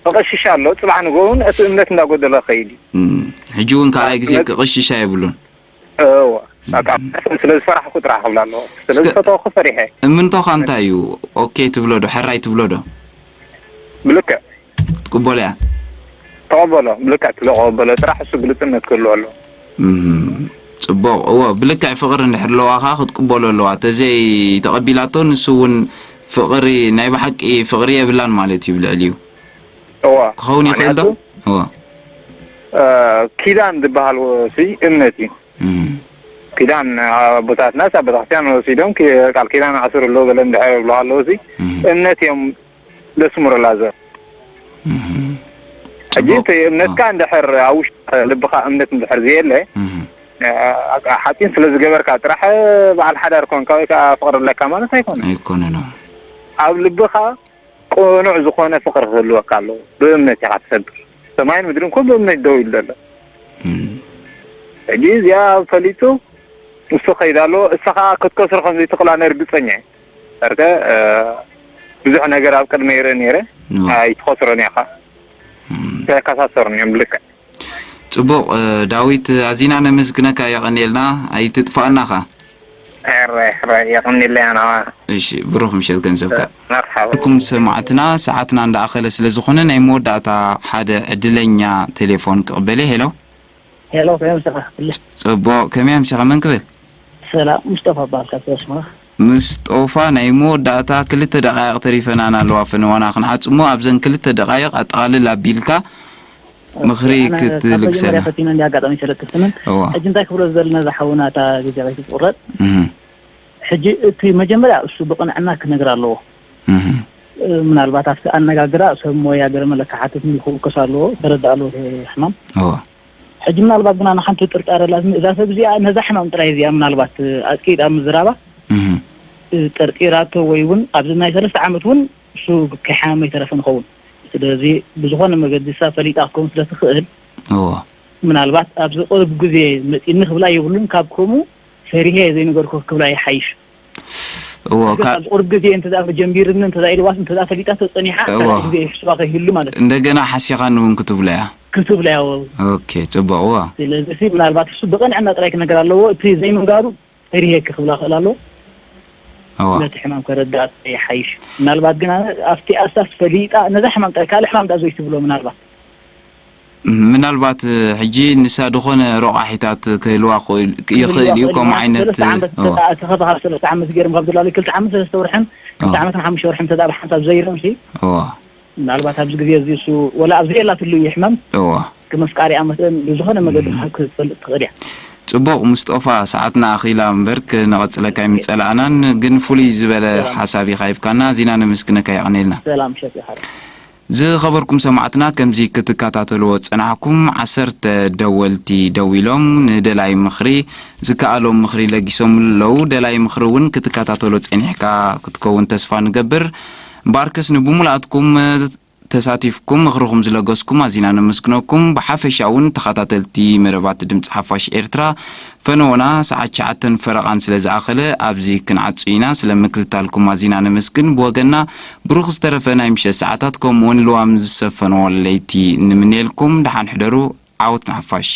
ተቐሺሻ ኣሎ፣ ጽባሕ ንግሆ እውን እቲ እምነት እንዳጎደለ ክኸይድ እዩ። እም፣ ሕጂ እውን ካልኣይ ግዜ ማለት ክቕሽሻ የብሉን። እወ። በቃ፣ እም። ስለ ዝፈራሕኩ ጥራሕ ክብላ ኣለዎ። ስለ እስከ ዝፈተወኩ ፈሪሐ። እምንቶኻ እንታይ እዩ? ኦኬ ትብሎ ዶ? ሕራይ ትብሎ ዶ? ብልክዕ። ትቅበሎ እያ? ተቐበሎ። ብልክዕ ትብሎ ቀበሎ። ጥራሕ እሱ ግልጽነት ክህልዎ ኣለዎ። እም፣ ጽቡቕ። እወ፣ ብልክዕ ፍቕሪ እንድሕር ኣለዋ ኸኣ ክትቅበሎ ኣለዋ። ተዘይ ተቐቢላቶ ንሱ እውን ፍቕሪ፣ ናይ ብሓቂ ፍቕሪ የብላን ማለት እዩ ብልዕሊኡ። እወ። ክኸውን ይኽእል ዶ? ምኽንያቱ፣ እወ። እ፣ ኪዳን ዝበሃል ሲ እምነት እዩ። እም። ኪዳን ኣቦታትና ኣብ ቤተክርስትያን ወሲዶም ኪ-፣ ቃል ኪዳን ኣስሩ ኣለዉ ገለ እንድሕር ይብሉ ኣለዉ ሲ እም። እምነት እዮም ዘስምሩላ ዘ-፣ እም። ሕጂ ጽቡቕ። እቲ እምነትካ እ። እንድሕር ኣብ ውሽጢ ልብኻ እምነት እንድሕር ዘየለ፣ እም። እ፣ ሓጢን ስለ ዝገበርካ ጥራሕ በዓል ሓዳር ኮንካ ወይ ከኣ ፍቕሪ ኣለካ ማለት ኣይኮነን። ኣይኮነን፣ እ። ኣብ ልብኻ ቅኑዕ ዝኾነ ፍቕሪ ክህልወካ ኣለዎ። ብእምነት ኢኻ ትሰብር። ሰማይን ምድርን እኮ ብእምነት ደው ኢሉ ዘሎ። እም። ሕጂ እዚኣ ፈሊጡ ንሱ ከይድ ኣለዎ። እሳ ኸዓ ክትከስሮ ከም ዘይትኽእል ኣነ ርግጸኛ እየ። ዳርጋ፣ እ፣ ብዙሕ ነገር ኣብ ቅድመይ ይርኢ ነይረ። እዋ። ኣይትኸስሮን ኢኻ። እም። ኣይከሳሰሩን እዮም ብልክዕ። ጽቡቕ፣ እ፣ ዳዊት፣ ኣዚና ነመስግነካ፣ የቐንየልና፣ ኣይትጥፋእና ኸኣ። ሕራይ፣ ሕራይ፣ የቐንየለይ ኣነ ኸኣ። እሺ፣ ብሩኽ ምሸት ገንዘብካ። መርሓባ። ኩልኩም ሰማዕትና፣ ሰዓትና እንዳኣኸለ ስለ ዝኾነ፣ ናይ መወዳእታ ሓደ ዕድለኛ ቴሌፎን ክቕበል እየ። ሄሎ። ሄሎ፣ ከመይ ኣምሲኻ? ጽቡቕ፣ ከመይ ኣምሲኻ? መን ክብል? ሰላም፣ ሙስጠፋ እበሃል፣ ካብ ኣስመራ። ምስጦፋ፣ ናይ መወዳእታ ክልተ ደቓይቕ ተሪፈናና ኣለዋ ፈነዋና፣ ክንዓጽሞ ኣብዘን ክልተ ደቓይቕ ኣጠቓልል ኣቢልካ ምኽሪ ክትልግሰና። ፈቲነ እንዲ ኣጋጣሚ ሰለጥስምን እዋ። ሕጂ እንታይ ክብሎ ዝደሊ ነዛ ሓውና እታ ግዜ ከይትቁረጥ እህ። ሕጂ እቲ መጀመርያ እሱ ብቕንዕና ክነግር ኣለዎ። እህ። ምናልባት ኣብቲ ኣነጋግራ ሰብ ሞያ ገለ መለ ክሓትት ይኽውከስ ኣለዎ፣ ተረዳ ኣለዎ እቲ ሕማም። እዋ። ሕጂ ምናልባት ግና ንሓንቲ ጥርጣረ ላትኒ፣ እዛ ሰብ እዚኣ ነዛ ሕማም ጥራይ እዚኣ ምናልባት ኣጽቂጣ ምዝራባ እህ። ጠርጢራቶ ወይ እውን ኣብዚ ናይ ሰለስተ ዓመት እውን እሱ ከይሓመመ ይተረፈ ንኸውን። ስለዚ ብዝኾነ መገዲ እሳ ፈሊጣ ክትከውን ስለ ትኽእል እዎ። ምናልባት ኣብዚ ቅርብ ግዜ መጺኒ ክብላ የብሉን፣ ካብ ከምኡ ፈሪሄ ዘይነገርኩ ክብላ ይሓይሽ። እዎ፣ ግን ካብ ኣብዚ ቅርብ ግዜ እንተ ደኣ ጀሚርኒ እንተ ደኣ ኢልዋስ እንተ ደኣ ፈሊጣ ተጸኒሓ እዎ። ካልእ ግዜ ይሕስባ ከይህሉ ማለት እዩ። እንደገና ሓሲኻኒ እውን ክትብሎ እያ። ክትብላ እያ፣ እዎ። ኦኬ፣ ጽቡቕ፣ እዎ። ስለዚ ምናልባት እሱ ብቕንዕና ጥራይ ክነገር ኣለዎ። እቲ ዘይምንጋሩ ፈሪሄ ክብላ ክእል ኣለዎ። እዎ። ነቲ ሕማም ከረዳእ ይሓይሽ። ምናልባት ግን ኣነ ኣብቲ ኣሳስ ፈሊጣ ነዛ ሕማም ጥራይ ካልእ ሕማም ደኣ ዘይትብሎ ምናልባት። ምናልባት ሕጂ ንሳ ዝኾነ ረቋሒታት ክህልዋ ክእል-፣ ይኽእል እዩ፣ ከምኡ ዓይነት፣ ሰለስተ ዓመት እዎ። ተኸፋ ካብ ሰለስተ ዓመት ገይሮም ካብ ዝላለዩ ክልተ ዓመት ሰለስተ ወርሕን ክልተ እዎ። ዓመትን ሓሙሽተ ወርሕን ተዳ ብሓንሳብ ዘይሮም ሲ እዎ። ምናልባት ኣብዚ ግዜ እዚ እሱ ወላ ኣብ ዘየላትሉ እዩ ሕማም እዎ። ክመፍቃሪኣ መጠን ብዝኾነ መገዲ እም። ክሳብ ክትፈልጥ ትኽእል እያ። ጽቡቕ፣ ሙስጦፋ፣ ሰዓትና ኣኺላ እምበር ክነቐጽለካ ኣይምጸላእናን፣ ግን ፍሉይ ዝበለ ሰላም። ሓሳብ ኢኻ ሂብካና፣ ኣዚና ነመስግነካ፣ የቐንየልና። ሰላም፣ ሸፊ ሓረ። ዝኸበርኩም ሰማዕትና፣ ከምዚ ክትከታተልዎ ዝጸናሕኩም ዓሰርተ ደወልቲ ደዊሎም ንደላይ ምኽሪ ዝከኣሎም ምኽሪ ለጊሶምሉ ኣለዉ። ደላይ ምኽሪ እውን ክትከታተሎ ጸኒሕካ ክትከውን ተስፋ ንገብር። እምበኣርከስ ንብሙላትኩም ተሳቲፍኩም ምኽርኹም ዝለገስኩም ኣዚና ነመስግነኩም። ብሓፈሻ እውን ተኸታተልቲ መደባት ድምፂ ሓፋሽ ኤርትራ ፈነወና ሰዓት ትሽዓተን ፈረቓን ስለ ዝኣኸለ ኣብዚ ክንዓጹ ኢና። ስለ ምክትታልኩም ኣዚና ነመስግን። ብወገንና ብሩኽ ዝተረፈ ናይ ምሸት ሰዓታት ከምኡ እውን ልዋም ዝሰፈኖ ለይቲ ንምነየልኩም። ደሓን ሕደሩ። ዓወት ንሓፋሽ።